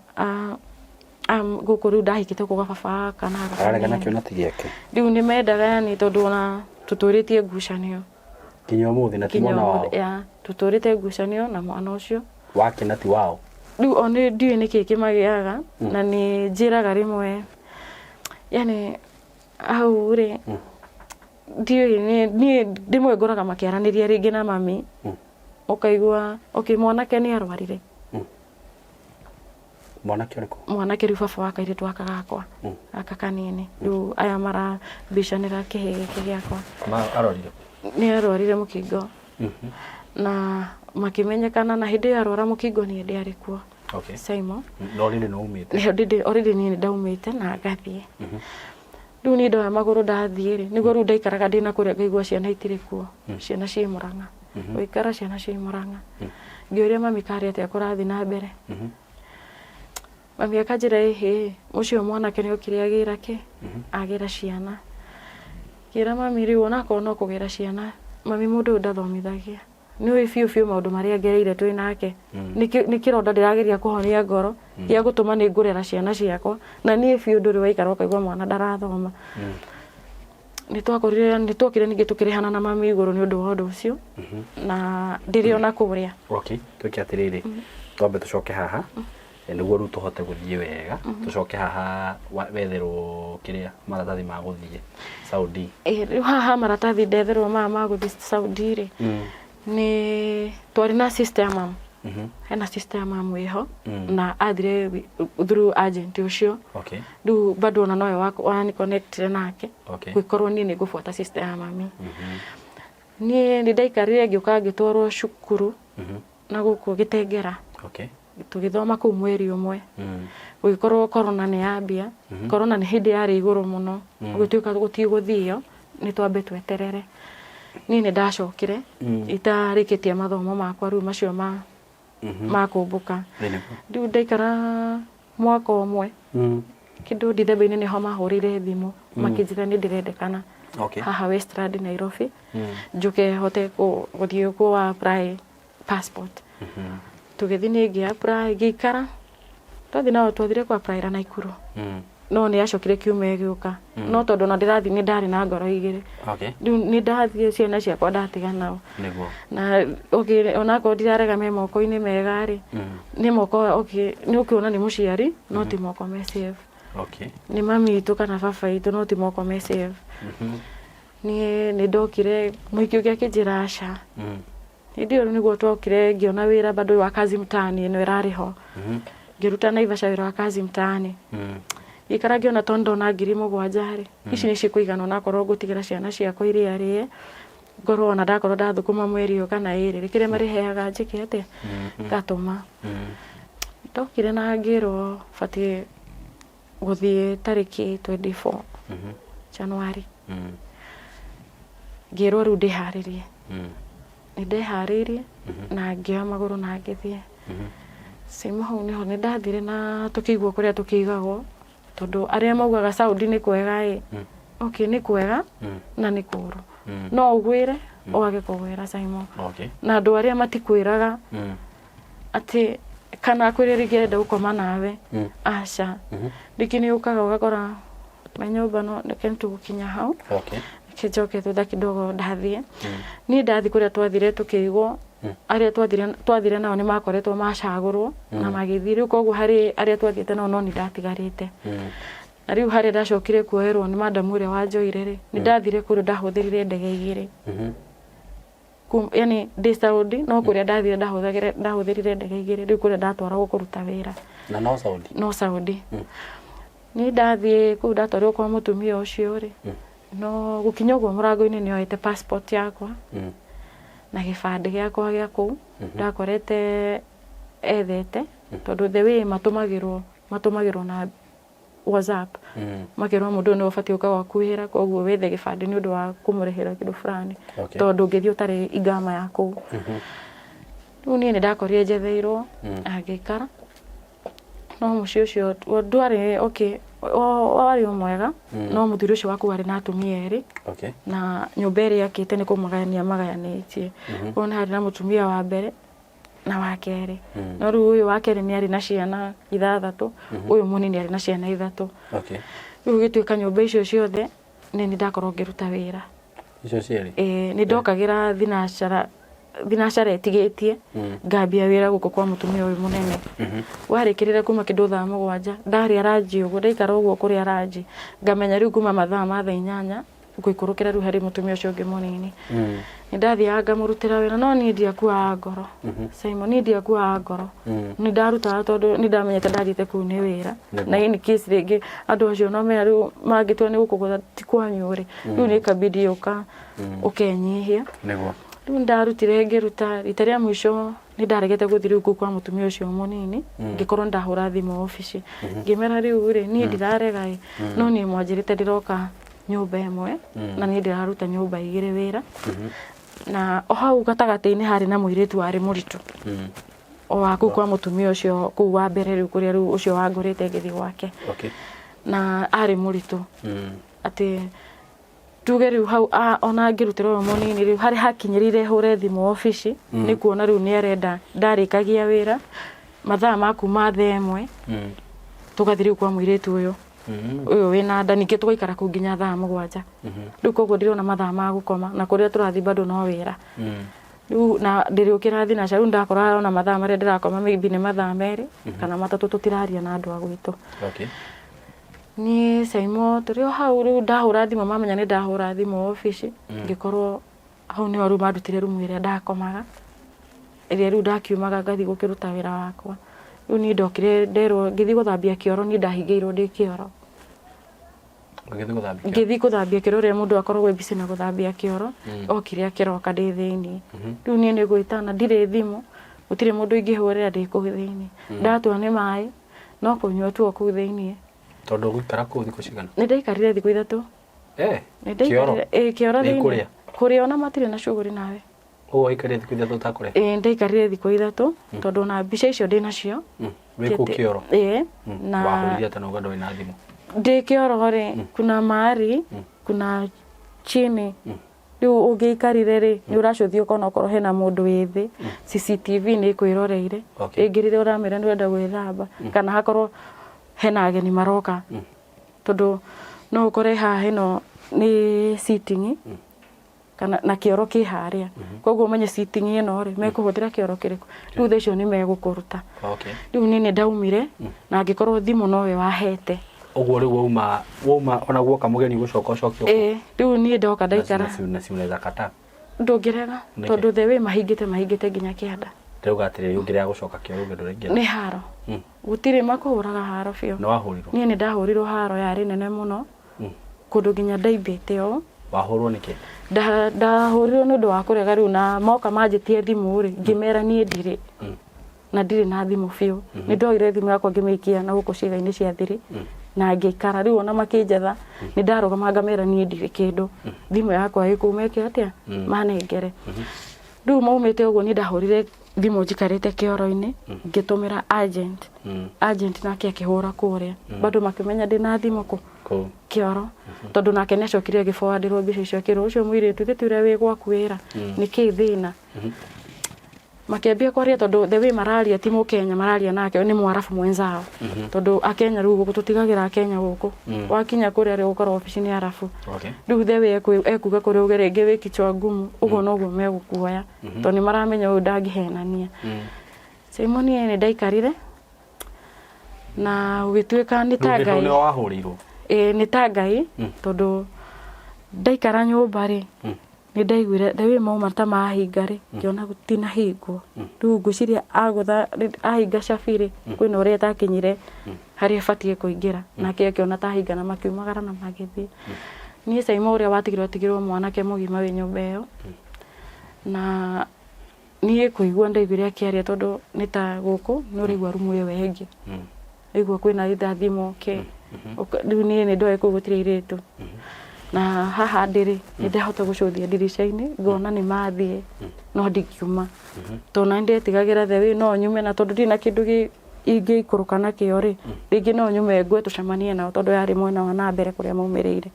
gũkũ rĩu ndahikĩte gũkũ gwa baba kana gaka Ararega kanini. nakĩo na ti gĩake. Rĩu nĩ mendaga yani tondũ ona tũtũrĩtie ngucanio. Nginya ũmũthĩ na ti Nginya mwana wao. ũmũthĩ, ya, tũtũrĩte ngucanio na mwana ũcio. Wake na ti wao. Rĩu o nĩ ndiũĩ nĩkĩ kĩmagĩaga na nĩ njĩraga rĩmwe yani hau rĩ ndiũĩ niĩ rĩmwe ngoraga makĩaranĩria rĩngĩ na mami ũkaigua okay mwanake nĩ arwarire. Mwanake ũrĩkũ? Mwanake rĩu baba wa kairĩtu gaka gakwa gaka kanini rĩu aya marabicanĩra kĩhĩ gĩkĩ gĩakwa. Arwarire? Nĩ arwarire mũkingo. Na makĩmenyekana na hĩndĩ ĩyo arwara mũkingo niĩ ndiarĩ kuo. Simon. No already nĩ umĩte? Already niĩ nĩ ndaumĩte na ngathiĩ. Rĩu niĩ ndoya magũrũ ndathiĩ rĩ, nĩguo rĩu ndaikaraga ndĩna kũrĩa ngaigua ciana itirĩ kuo. Ciana ciĩ Mũrang'a. Gũikara ciana ciĩ Mũrang'a. Ngĩũria mami karĩ atĩa kũrathiĩ na mbere. Mami akanjĩra ĩhĩ, ũcio mwanake nĩ okire agĩra kĩ? Agĩra ciana. Ngĩra mami rĩu onakorwo no kũgĩra ciana, mami mũndũ ũyũ ndathomithagia. Nĩ ũĩ biũ biũ maũndũ marĩa ngereire twĩ nake. Nĩ kĩronda ndĩrageria kũhonia ngoro gĩa gũtũma nĩ ngũrera ciana ciakwa. Na niĩ biũ ndũrĩ waikara ũkaigua mwana ndarathoma. Nĩ twakorire, nĩ twokire ningĩ tũkĩrĩhana na mami igũrũ nĩ ũndũ wa ũndũ ũcio. Na ndĩrĩ ona kũrĩa. Okay, twĩke atĩrĩrĩ, twambe tũcoke haha, nĩguo rĩu tũhote gũthiĩ wega. Tũcoke haha wetherwo kĩrĩa maratathi ma gũthiĩ Saudi. Rĩu haha maratathi ndetherwo maya ma gũthiĩ Saudi rĩ, nĩ twarĩ na sister ya mamu. Hena sister ya mamu ĩho, na athire through agent ũcio. Rĩu bado ona nowe wani connect nake. Gũgĩkorwo niĩ nĩ ngũbuata sister ya mami. Niĩ nĩ ndaikarire ngĩũka ngĩtwarwo cukuru na gũkũ Gĩtengera. Tũgĩthoma kũu mweri ũmwe. Gũgĩkorwo corona nĩ yambia. Corona nĩ hĩndĩ yarĩ igũrũ mũno. Gũgĩtuĩka gũtigũthio, nĩ twambe tweterere. Niĩ nĩ ndacokire, itarĩkĩtie mathomo makwa rĩu macio ma kũmbũka. Rĩu ndaikara mwaka ũmwe, kĩndũ Dithemba-inĩ nĩho mahũrĩire thimũ, makĩnjĩra nĩ ndĩrendekana haha Westland Nairobi, njũke hote gũthiĩ kũ apply passport. Tũgĩthiĩ niĩ ngĩ apply ngĩikara. Twathiĩ nao twathire kũ apply ra Naikuru. No nĩ yacokire kiumia ĩgĩũka. No tondũ ona ndĩrathiĩ nĩ ndarĩ na ngoro igĩrĩ. Rĩu nĩ ndathiĩ ciana ciakwa ndatiga nao. Nĩguo. Na okay, onakorwo ndirarega me moko-inĩ mega rĩ, nĩ moko okay, nĩ ũkĩona nĩ mũciari no ti moko me safe. Nĩ mami witũ kana baba witũ no ti moko me safe. Niĩ nĩ ndokire mũhiki ũngĩ akĩnjĩra aca. Hĩndĩ ĩyo nĩguo twokire ngĩona wĩra bado wa kazi mtaani ĩno ĩrarĩ ho. Ngĩruta Naivasha wĩra wa kazi mtaani. Ngĩikara ngĩona tondũ ndona 7,000 rĩ, ici nĩ cikũigana onakorwo ngũtigĩra ciana ciakwa iria rĩe, ngorwo ona ndakorwo ndathũkũma mweri ũyũ kana ĩrĩ rĩ, kĩrĩa marĩheaga njĩke atĩa, ngatũma. Ndokire na ngĩrwo batiĩ gũthiĩ tarĩki 24 January. Ngĩrwo rĩu ndĩharĩrie. Nĩ ndeharĩirie na ngĩoya magũrũ na ngĩthiĩ. Same hau nĩho nĩ ndathire na tũkĩigwo kũrĩa tũkĩigagwo tondũ arĩa maugaga Saudi nĩ kwega ĩ, okay nĩ kwega na nĩ kũũru. No ũgwĩre wage kũgwĩra Simon. Na andũ arĩa matikwĩraga atĩ kana akwĩre rĩngĩ arenda gũkoma nawe, aca. Rĩngĩ nĩ ũkaga ũgakora me nyũmba no reke nĩtũgũkinya hau. Reke njoke thutha kidogo ndathiĩ. Niĩ ndathiĩ kũrĩa twathire tũkĩigwo, arĩa twathire nao nĩ makoretwo macagũrwo na magĩthiĩ. Rĩu koguo harĩ arĩa twathiĩte nao no niĩ ndatigarĩte. Na rĩu harĩa ndacokire kuoerwo nĩ madam ũrĩa wanjoire rĩ, nĩ ndathire kũrĩa ndahũthĩrire ndege igĩrĩ. Yani ndĩ Saudi no kũrĩa ndathire ndahũthĩrire ndege igĩrĩ rĩu kũrĩa ndatwaragwo kũruta wĩra. Na no Saudi? No Saudi. Niĩ ndathiĩ kũu ndatwarirwo kwa mũtumia ũcio rĩ, no gũkinya ũguo mũrango-inĩ nĩ oete passport yakwa na gĩbandĩ gĩakwa gĩa kũu ndakorete ethete tondũ the way matũmagĩrwo matũmagĩrwo na WhatsApp makerwo mũndũ ũyũ nĩwe ũbatiĩ gũka gwaku wĩra koguo wethe gĩbandĩ nĩ ũndũ wa kũmũrĩhĩra kĩndũ fulani tondũ ndũngĩthiĩ ũtarĩ igama ya kũu. Rĩu niĩ nĩ ndakorire njetheirwo na ngĩikara no mũciĩ ũcio ndwarĩ okay, warĩ o mwega no mũthuri ũcio waku arĩ na atumia erĩ na nyũmba ĩrĩa akĩte nĩ kũmagayania magayanĩtie. Koguo nĩ harĩ na mũtumia wa mbere na wa kerĩ. No rĩu ũyũ wa kerĩ nĩ arĩ na ciana ithathatũ, ũyũ mũnini arĩ na ciana ithatũ. Rĩu gũgĩtuĩka nyũmba icio ciothe nĩ niĩ ndakorwo ngĩruta wĩra. Icio cierĩ? Ĩĩ, nĩ ndokagĩra thinacara thinacara ĩtigĩtie ngambia wĩra gũkũ kwa mũtumia ũyũ mũnene. Warĩkĩrĩra kuma kĩndũ thaa 7 ndarĩa ranji ũguo ndaikara ũguo kũrĩa ranji ngamenya rĩu kuma mathaa ma thaa 8 ngũikũrũkĩra rĩu harĩ mũtumia ũcio ũngĩ mũnini. Nĩ ndathiaga ngamũrutĩra wĩra no niĩ ndiakuaga ngoro. Simon niĩ ndiakuaga ngoro. Nĩ ndarutaga tondũ nĩ ndamenyete ndathiĩte kũu nĩ wĩra. Na in case rĩngĩ andũ acio no menya rĩu mangĩtua nĩ gũkũgũtha ti kwanyu rĩ, rĩu nĩ kabidi ũka ũkenyihia. Nĩguo. Rĩu nĩ ndarutire ngĩruta rita rĩa mũico nĩ ndaregete gũthiĩ rĩu kũu kwa mũtumia ũcio mũnini ngĩkorwo nĩ ndahũra thimũ obici ngĩmera rĩu rĩ niĩ ndirarega ĩ no niĩ mwanjĩrĩte ndĩroka nyũmba ĩmwe na niĩ ndĩraruta nyũmba igĩrĩ wĩra na o hau gatagatĩ-inĩ harĩ na mũirĩtu warĩ mũritũ o wa kũu kwa mũtumia ũcio kũu wa mbere rĩu kũrĩa rĩu ũcio wangũrĩte ngĩthiĩ gwake na arĩ mũritũ atĩ tuge rĩu hau ona ngĩrutĩra ũyũ mũnini rĩu harĩa hakinyĩrĩire hũre thimũ obici nĩ kuona rĩu nĩ arenda ndarĩkagia wĩra mathaa ma kuma thaa 1 tũgathiĩ rĩu kwa mũirĩtu ũyũ ũyũ wĩna nda ningĩ tũgaikara kũu nginya thaa 7 rĩu koguo ndirona mathaa ma gũkoma na kũrĩa tũrathiĩ bado no wĩra rĩu na ndĩrĩũkĩra thinaca rĩu ndakora ona mathaa marĩa ndĩrakoma maybe nĩ mathaa 2 kana 3 tũtiraria na andũ a gwitũ. Niĩ Saimo tũrĩ o hau rĩu ndahũra thimũ mamenya nĩ ndahũra thimũ obici ngĩkorwo hau nĩho rĩu mandutire rumu ĩrĩa ndakomaga ĩrĩa rĩu ndakiumaga ngathiĩ gũkĩruta wĩra wakwa. Rĩu niĩ ndokire nderwo ngĩthiĩ gũthambia kĩoro niĩ ndahingĩirwo ndĩ kĩoro. Ũgĩthiĩ gũthambia kĩoro? Ngĩthiĩ gũthambia kĩoro ũrĩa mũndũ akoragwo e busy na gũthambia kĩoro okire akĩroka ndĩ thĩiniĩ. Rĩu niĩ nĩ gwĩtana ndirĩ thimũ gũtirĩ mũndũ ingĩhũrĩra ndĩ kũu thĩiniĩ. Ndatua nĩ maĩ no kũnyua tu o kũu thĩiniĩ. Tondũ ũgũikara kũu thikũ cigana? Nĩ ndaikarire thikũ 3. Nĩ Kĩoro? ndaikarire ĩĩ kĩoro Nĩ thĩiniĩ. kũrĩa? Kũrĩa ona matirĩ na shughuli nawe. Ũguo waikarire thikũ 3 ũtakũrĩa? Ĩĩ ndaikarire thikũ 3 tondũ ona mbica icio ndĩ nacio. Wĩ kũu kĩoro? Ĩĩ. Na Wahũrire atĩa na uga ndũrĩ na thimũ? Ndĩ kĩoro rĩ, kuna mahali, kuna chini. Rĩu ũngĩikarire rĩ, nĩ ũracũthia ũkona okorwo hena mũndũ wĩ thĩ, CCTV nĩ ĩkwĩroreire. Rĩngĩ rĩrĩa ũramĩra nĩ ũrenda gwĩthamba, kana hakorwo hena ageni maroka. Tondũ no ũkore haha ĩno nĩ sitting, kana na kĩoro kĩ harĩa. Koguo ũmenye sitting ĩno rĩ, mekũhũthĩra kĩoro kĩrĩkũ. Rĩu thaa icio nĩ megũkũruta. Rĩu niĩ nĩ ndaumire, na ngĩkorwo thimũ nowe wahete. Ũguo rĩu wauma wauma ona guoka mũgeni gũcoka ũcoke ũkũ. Ĩĩ, rĩu niĩ ndoka ndaikara. Na si unaweza kataa. Ndũngĩrega Nĩkĩ? tondũ the way mahingĩte mahingĩte nginya kĩanda. Ndĩrauga atĩrĩrĩ ũngĩrega gũcoka kĩoro ũguo ndũraingĩra. Nĩ haro. Gũtirĩ makũhũraga haro biũ. Nĩ wahũrirwo? Niĩ nĩ ndahũrirwo haro yarĩ nene mũno. Kũndũ nginya ndaimbĩte ũũ. Wahũrwo nĩkĩ? Ndahũrirwo nĩ ũndũ wa kũrega rĩu na moka manjĩtie thimũ rĩ, ngĩmera niĩ ndirĩ. Na ndirĩ na thimũ biũ. Nĩ ndoire thimũ yakwa ngĩmĩikia na gũkũ ciĩga-inĩ cia thiri na ngĩikara. Rĩu ona makĩnjetha nĩ ndarũgama ngamera niĩ ndirĩ kĩndũ. Thimũ yakwa ĩ kũu meke atĩa? Manengere. Rĩu maumĩte ũguo niĩ ndahũrire thimũ njikarĩte kĩoro-inĩ ngĩtũmĩra agent. Agent nake akĩhũra kũrĩa. Bado makĩmenya ndĩna thimũ kũ? Kũu. Kĩoro. Tondũ nake nĩ acokire agĩ-forward-ĩrwo mbica icio akĩrwo ũcio mũirĩtu ithe ti ũrĩa wĩ gwaku wĩra? Nĩkĩĩ thĩna? Makĩambia kwaria tondũ the way mararia ti mũkenya mararia nake nĩ mwarabu mwenzao. Tondũ akenya rĩu gũkũ tũtigagĩra akenya gũkũ. Wakinya kũrĩa rĩ ũgũkora obici nĩ arabu. Rĩu the way ekuga kũrĩa uge rĩngĩ wĩ kichwa ngumu ũguo noguo megũkuoya. Tondũ nĩ maramenya ũyũ ndangĩhenania. Simon niĩ nĩ ndaikarire na gũgĩtuĩka nĩ ta Ngai. Nĩ wahũrĩirwo? Ĩĩ nĩ ta Ngai tondũ ndaikara nyũmba rĩ, nĩ ndaiguire the way mauma ta mahinga rĩ, ngĩona gũtinahingwo. Rĩu ngwĩciria agũtha ahinga cabi rĩ, kwĩna ũrĩa ĩtakinyire harĩa ĩbatiĩ kũingĩra. Nake akĩona ta ahinga na makiumagara na magĩthiĩ. Niĩ Saimo ũrĩa watigirwo atigirwo mwanake mũgima wĩ nyũmba ĩyo. Na niĩ kũigua ndaiguire akĩaria tondũ nĩ ta gũkũ nĩ ũraigua rumu ĩyo ĩngĩ. Ũraigua kwĩna either thimũ kĩ. Rĩu niĩ nĩ ndoĩ kũu gũtirĩ airĩtu. Na haha ndĩ rĩ, nĩ ndahota gũcũthia ndirica-inĩ ngona nĩ mathiĩ no ndingiuma. Tondũ ona nĩ ndetigagĩra the way no nyume na tondũ ndirĩ na kĩndũ ingĩikũrũka nakĩo rĩ, rĩngĩ no nyume ngwe tũcemanie nao tondũ yarĩ mwena wa na mbere kũrĩa maumĩrĩire.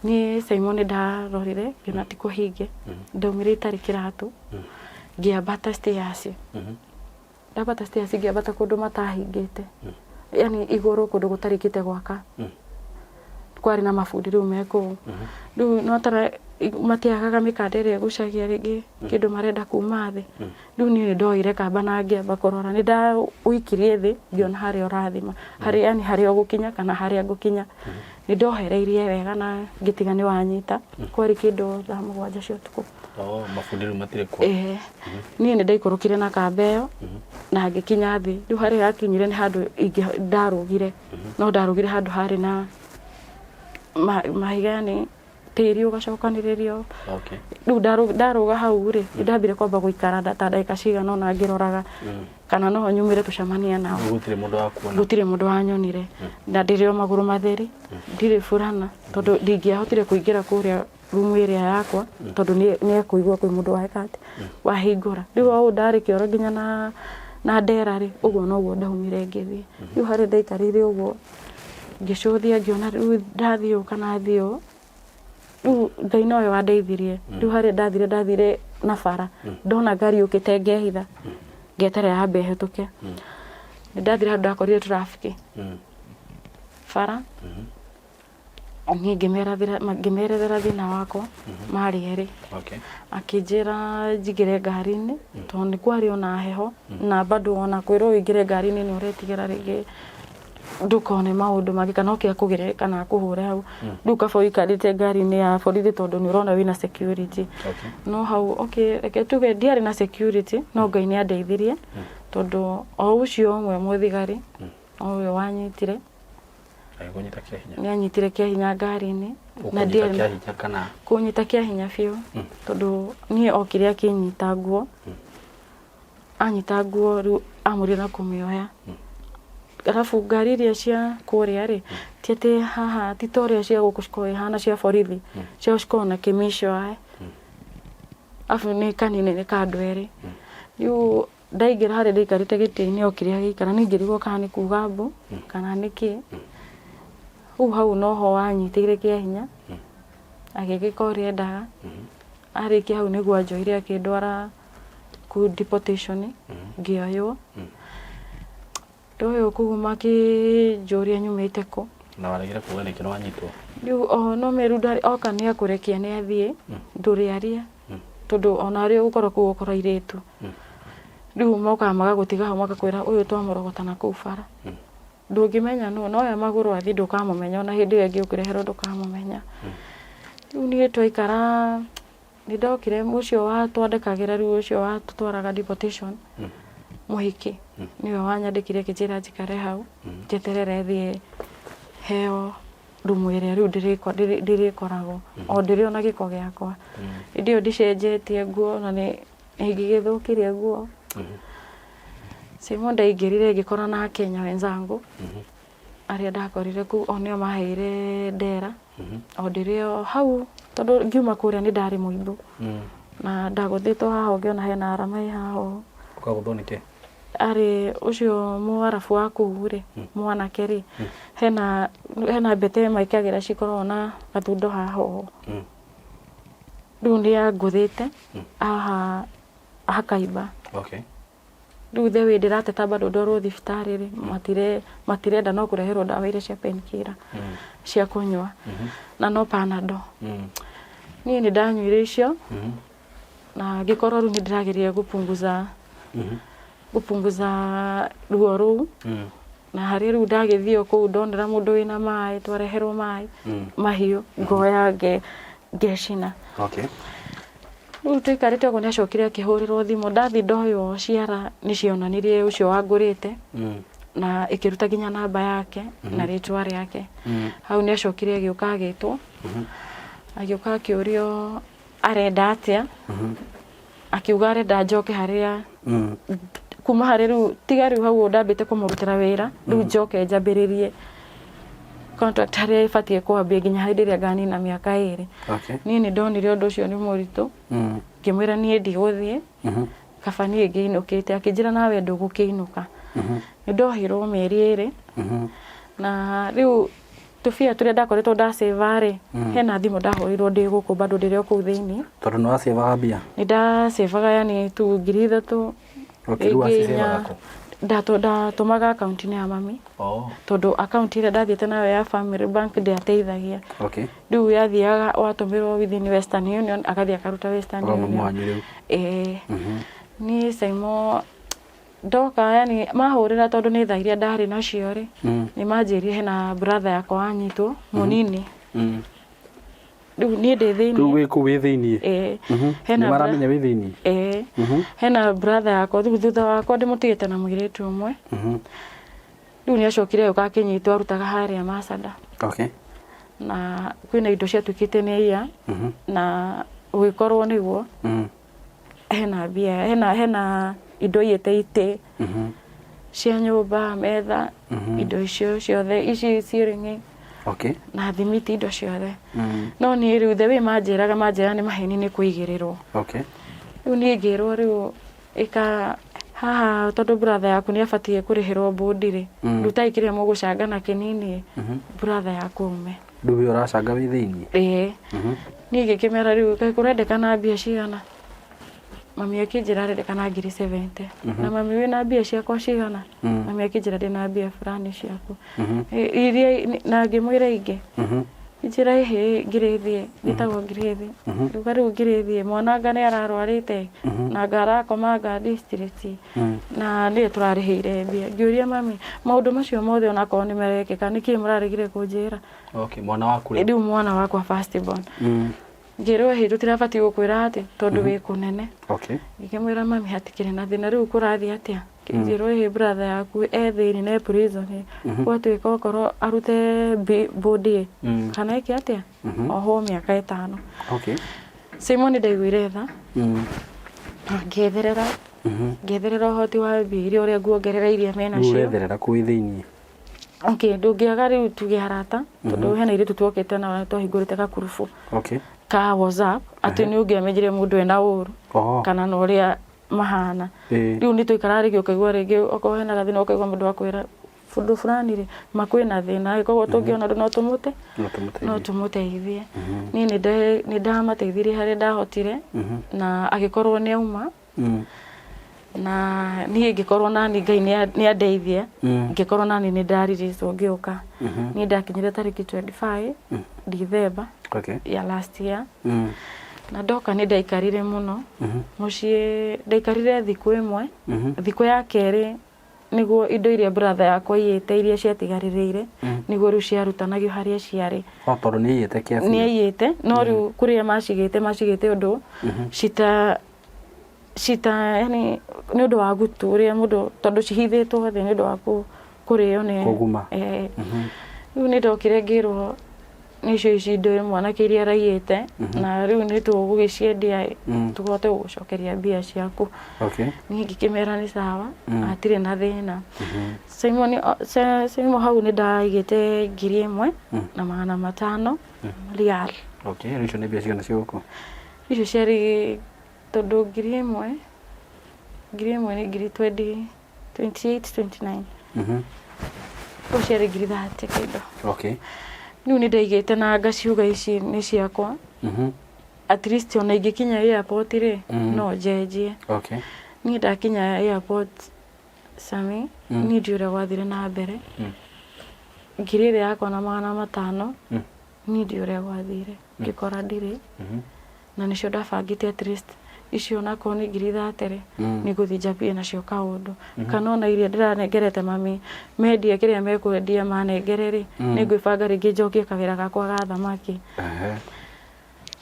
Niĩ Simon nĩ ndarorire ngĩona ti kũhinge, ndaumire itarĩ kĩratũ, ngĩambata stairs. Ndambata stairs ngĩambata kũndũ matahingĩte, yani igũrũ kũndũ gũtarĩkĩte gwaka. Kwarĩ na mabundi rĩu me kũu. Rĩu no tara matiagaga mĩkanda ĩrĩa ĩgucagia rĩngĩ kĩndũ marenda kuma thĩ. Rĩu niĩ nĩ ndoire kamba na ngĩamba kũrora, nĩ ndawĩikirie thĩ ngĩona harĩa ũrathima, harĩa yani harĩa ũgũkinya kana harĩa ngũkinya. Nĩ ndohereirie wega na ngĩtiga nĩ wanyita, kwarĩ kĩndũ thaa 7 cia ũtukũ. Oh, mabundi rĩu matirĩ kuo. Ĩĩ, niĩ nĩ ndaikũrũkire na kamba ĩyo na ngĩkinya thĩ. Rĩu harĩa yakinyire nĩ handũ ndarũgire, no ndarũgire handũ harĩ na mahiga yani tĩri ũgacokanĩrĩrio. Rĩu ndarũga hau rĩ, nĩ ndambire kwamba gũikara ta ndagĩka cigana ũna ngĩroraga kana no nyumĩre tũcemanie nao. Gũtirĩ mũndũ wakuona? Gũtirĩ mũndũ wanyonire. Na ndĩrĩ o magũrũ matheri, ndirĩ burana tondũ ndingĩahotire kũingĩra kũrĩa rumu ĩrĩa yakwa tondũ nĩ ekũigua kwĩ mũndũ weka atĩ wahingũra. Rĩu o ũũ ndarĩ kĩoro nginya na ndera rĩ, ũguo noguo ndaumire ngĩthiĩ. Rĩu harĩa ndaikarĩire ũguo ngĩcũthia ngĩona rĩu ndathiĩ ũũ kana thiĩ ũũ, rĩu Ngai nowe wandeithirie. Rĩu harĩa ndathire ndathire na bara, ndona ngari yũkĩte ngehitha, ngeterera yambe ĩhĩtũke. Nĩ ndathire handũ ndakorire traffic bara, niĩ ngĩmerethera thĩna wakwa, marĩ erĩ. Akĩnjĩra njingĩre ngari-inĩ, tondũ nĩ kwarĩ ona heho, na bado ona kwĩrwo ũingĩre ngari-inĩ nĩ ũretigĩra rĩngĩ ndũkone maũndũ mangĩ kana oke akũgĩre kana akũhũre hau. Rĩu kaba ũikarĩte ngari-inĩ ya borithi tondũ nĩ ũrona wĩna security. No hau okay, reke tuge ndiarĩ na security, no Ngai nĩ andeithirie, tondũ o ũcio ũmwe mũthigari, o ũyũ wanyitire, Agĩkũnyita kĩa hinya? Nĩ anyitire kĩa hinya ngari-inĩ. Na Ũkũnyita ndiarĩ kĩa hinya kana? Kũnyita kĩa hinya biũ, tondũ niĩ okire akĩnyita nguo, anyita nguo rĩu amũrire na kũmĩoya. Arabu ngari iria cia kũrĩa rĩ, ti atĩ haha ti ta ũrĩa cia gũkũ cikoragwo ihana cia borithi, ciao cikoragwo na kĩmĩcwaĩ. Arabu nĩ kanini nĩ ka andũ erĩ. Rĩu ndaingĩra harĩa ndaikarĩte gĩtĩ-inĩ okire agĩikara, niĩ ngĩrigwo kana nĩ kuga mbu kana nĩ kĩ. Rĩu hau noho wanyitĩire kĩa hinya, agĩgĩka ũrĩa endaga. Arĩkia hau nĩguo anjoire akĩndwara kũu deportation, ngĩoywo. Ndoywo kũu makĩnjũria nyumĩte kũ. Na waregire kuga nĩkĩ nĩ wanyitwo? Rĩu o no meru ndarĩ oka nĩ akũrekia nĩ athiĩ, ndũrĩaria tondũ ona arĩ ũgũkorwo kũu ũkorwo airĩtu. Rĩu mokaga magagũtiga hau magakwĩra ũyũ twamũrogota na kũu bara. Ndũngĩmenya nũ, no oya magũrũ athiĩ ndũkamũmenya ona hĩndĩ ĩyo ĩngĩ ũkĩreherwo ndũkamũmenya. Rĩu niĩ twaikara nĩ ndokire ũcio watwandĩkagĩra rĩu ũcio watũtwaraga deportation mũhiki nĩwe wanyandĩkire akĩnjĩra njikare hau njeterere thiĩ heo rumu ĩrĩa rĩu ndĩrĩkoragwo o ndĩrĩ o na gĩko gĩakwa. Hĩndĩ ĩyo ndicenjetie nguo na nĩ ngĩgĩthũkirie nguo. Simon ndaingĩrire ngĩkora na Akenya wenzangu arĩa ndakorire kũu o nĩo maheire ndera o ndĩrĩ o hau tondũ ngiuma kũrĩa nĩ ndarĩ mũimbu na ndagũthĩtwo haha ũngĩona hena arama ĩ haha ũũ. Ũkagũthwo nĩkĩ? Arĩ ũcio mũarabu wa kũu rĩ, mwanake rĩ, hena mbete maikagĩra cikoragwo na gathundo haha ũũ. Rĩu nĩ angũthĩte haha hakaimba. Rĩu the way ndĩrateta bado ndwarwo thibitarĩ rĩ, matirenda no kũreherwo ndawa iria cia painkiller cia kũnyua na no Panadol. Niĩ nĩ ndanyuire icio na ngĩkorwo rĩu nĩ ndĩrageria gũpunguza ruo rũu. Na harĩa rĩu ndagĩthiĩ o kũu ndonera mũndũ wĩna maĩ, twareherwo maĩ mahiũ ngoya ngecina. Rĩu tũikarĩte ũguo nĩacokire akĩhũrĩrwo thimũ, ndathiĩ ndoywo ciara nĩcionanirie ũcio wangũrĩte na ĩkĩruta nginya namba yake na rĩtwa rĩake. Hau nĩacokire agĩũka agĩtwo, agĩũka akĩũrio arenda atĩa, akiuga arenda njoke harĩa kuma harĩ rĩu tiga rĩu hau ndambĩte kũmũrutĩra wĩra, rĩu njoke njambĩrĩrie contract harĩa ĩbatiĩ kwambia nginya hĩndĩ ĩrĩa nganina mĩaka 2. Niĩ nĩ ndonire ũndũ ũcio nĩ mũritũ, ngĩmwĩra niĩ ndigũthiĩ, kaba niĩ ngĩinũkĩte. Akĩnjĩra nawe ndũgũkĩinũka. Nĩ ndohirwo mĩeri 2 na rĩu tũbia tũrĩa ndakoretwo ndacĩva rĩ, hena thimũ ndahũrĩirwo ndĩ gũkũ bado ndĩrĩ o kũu thĩinĩ. Tondũ nĩ wacĩvaga mbia? Nĩ ndacĩvaga yani tu 3000. Okay, rĩu wacĩvaga kũ? Ndatũmaga akaunti-inĩ ya mami. Tondũ akaunti ĩrĩa ndathiĩte nayo ya Family Bank ndĩateithagia. Rĩu yathiaga watũmĩrwo within Western Union agathiĩ akaruta Western Union. Wanyu rĩu. Ĩĩ. Niĩ Saimo ndoka yani mahũrĩra tondũ nĩ tha iria ndarĩ nacio rĩ, nĩ manjĩrire hena brother yakwa wanyitwo mũnini. Rĩu niĩ ndĩ thĩinĩ. Rĩu wĩ kũu wĩ thĩinĩ? Ĩĩ. Hena Nĩ maramenya wĩ thĩinĩ? Ĩĩ. Hena brother yakwa rĩu thutha wakwa ndĩmũtigĩte na mũirĩtu ũmwe. Rĩu nĩ acokire agĩũka akĩnyitwo arutaga harĩa Masada. Na kwĩna indo ciatuĩkĩte nĩ aiya na gũgĩkorwo nĩguo hena mbia hena indo aiyĩte itĩ cia nyũmba, metha, indo icio ciothe ici ciringi na thimiti indo ciothe. No niĩ rĩu the way manjĩraga nĩ maheni nĩ kũigĩrĩrwo. Rĩu niĩ ngĩrwo rĩu ĩka haha tondũ brother yaku nĩ abatiĩ kũrĩhĩrwo bũndi rĩ, rutai kĩrĩa mũgũcanga na kĩnini brother yaku aume. Rĩu we ũracanga wĩ thĩinĩ? Ĩĩ. Niĩ ngĩkĩmera rĩu kaĩ kũrendekana mbia cigana? Mami akĩnjĩra arendekana ngiri 70. Na mami wĩna mbia ciakwa cigana? Mami akĩnjĩra ndĩna mbia fulani ciaku. Iria na ngĩmwĩra ingĩ. Njĩra ĩhĩ ngirĩthiĩ, njĩtagwo ngirĩthi. Ngiuga rĩu ngirĩthiĩ, mwana anga nĩ ararwarĩte, na anga arakoma anga district, na nĩwe tũrarĩhĩire mbia. Ngĩũria mami, maũndũ macio mothe onakorwo nĩ marekĩka, nĩkĩ mũraregire kũnjĩra? Okay, mwana waku rĩu? Rĩu mwana wakwa first born. Ngĩrwo ĩhĩ tũtirabatiĩ gũkwĩra atĩ tondũ wĩ kũnene. Ngĩkĩmwĩra mami hatikĩrĩ na thĩna, rĩu kũrathiĩ atĩa? Ngĩnjĩrwo ĩhĩ brother yaku e thĩinĩ na e prison ĩ, gwatuĩka okorwo arute bũndi ĩ, kana eke atĩa? Ohwo mĩaka 5. Simon ndaiguire tha. Ngĩetherera. Ngĩetherera ũhoti wa mbia iria ũrĩa nguongerera iria menacio. Rĩu ũretherera kũ wĩ thĩinĩ? Okay, ndũngĩaga rĩu tuge arata, tondũ hena airĩtu twokĩte nao twahingũrĩte gakurubu ka WhatsApp, atĩ nĩ ũngĩamenyire mũndũ ena ũru kana na ũrĩa mahana. Rĩu nĩ twaikaraga rĩngĩ ũkaigua rĩngĩ okorwo hena gathĩna ũkaigua mũndũ akwĩra Bũndũ fulani rĩ, ma kwĩna thĩna ĩ, koguo tũngĩona ũndũ no tũmũte No tũmũteithie. no tũmũteithie. Niĩ nĩ ndamateithirie harĩa ndahotire na agĩkorwo nĩ auma na niĩ ngĩkorwo nani Ngai nĩ andeithia ngĩkorwo nani nĩ ndariricwo ngĩũka. Niĩ ndakinyire tarĩki 25 December ya last year na ndoka nĩ ndaikarire mũno mũciĩ, ndaikarire thikũ ĩmwe, thikũ ya kerĩ nĩguo indo iria brother yakwa aiyĩte iria ciatigarĩrĩire nĩguo rĩu ciarutanagio harĩa ciarĩ. O tondũ nĩ aiyĩte kĩa Nĩ biũ. aiyĩte no rĩu kũrĩa macigĩte macigĩte ũndũ cita cita yani nĩ ũndũ wa gutu ũrĩa mũndũ tondũ cihithĩtwo thĩ nĩ ũndũ wa kũrĩo nĩ Kũguma. Eh. Rĩu nĩ ndokire ngĩrwo nĩcio ici indo mwanake iria araiyĩte na rĩu nĩ tũgũgĩciendia ĩ, tũhote gũgũcokeria mbia ciaku. Niĩ ngĩkĩmera nĩ sawa, hatirĩ na thĩna. Simon, Simon hau nĩ ndaigĩte 1500 rial. Okay, rĩu icio nĩ mbia cigana cia gũkũ? Icio ciarĩ tondũ 1000, 1000 nĩ ngiri twendi, 28, 29. Rĩu ciarĩ ngiri thate kĩndũ. Rĩu nĩ ndaigĩte na ngaciuga ici nĩ ciakwa. At least ona ingĩkinya airport rĩ, no njenjie. Niĩ ndakinya airport, Sami, niĩ ndiũĩ ũrĩa gwathire na mbere. Ngiri ĩrĩa yakwa na 500, niĩ ndiũĩ ũrĩa gwathire. Ngĩkora ndirĩ. Na nĩcio ndabangĩte at least icio onakorwo nĩ ngiri thate rĩ, nĩ ngũthiĩ njambie nacio kaũndũ. Kana ona iria ndĩranengerete mami mendie kĩrĩa mekwendia manengere rĩ, nĩ ngwĩbanga rĩngĩ njokie kawĩra gakwa ga thamaki.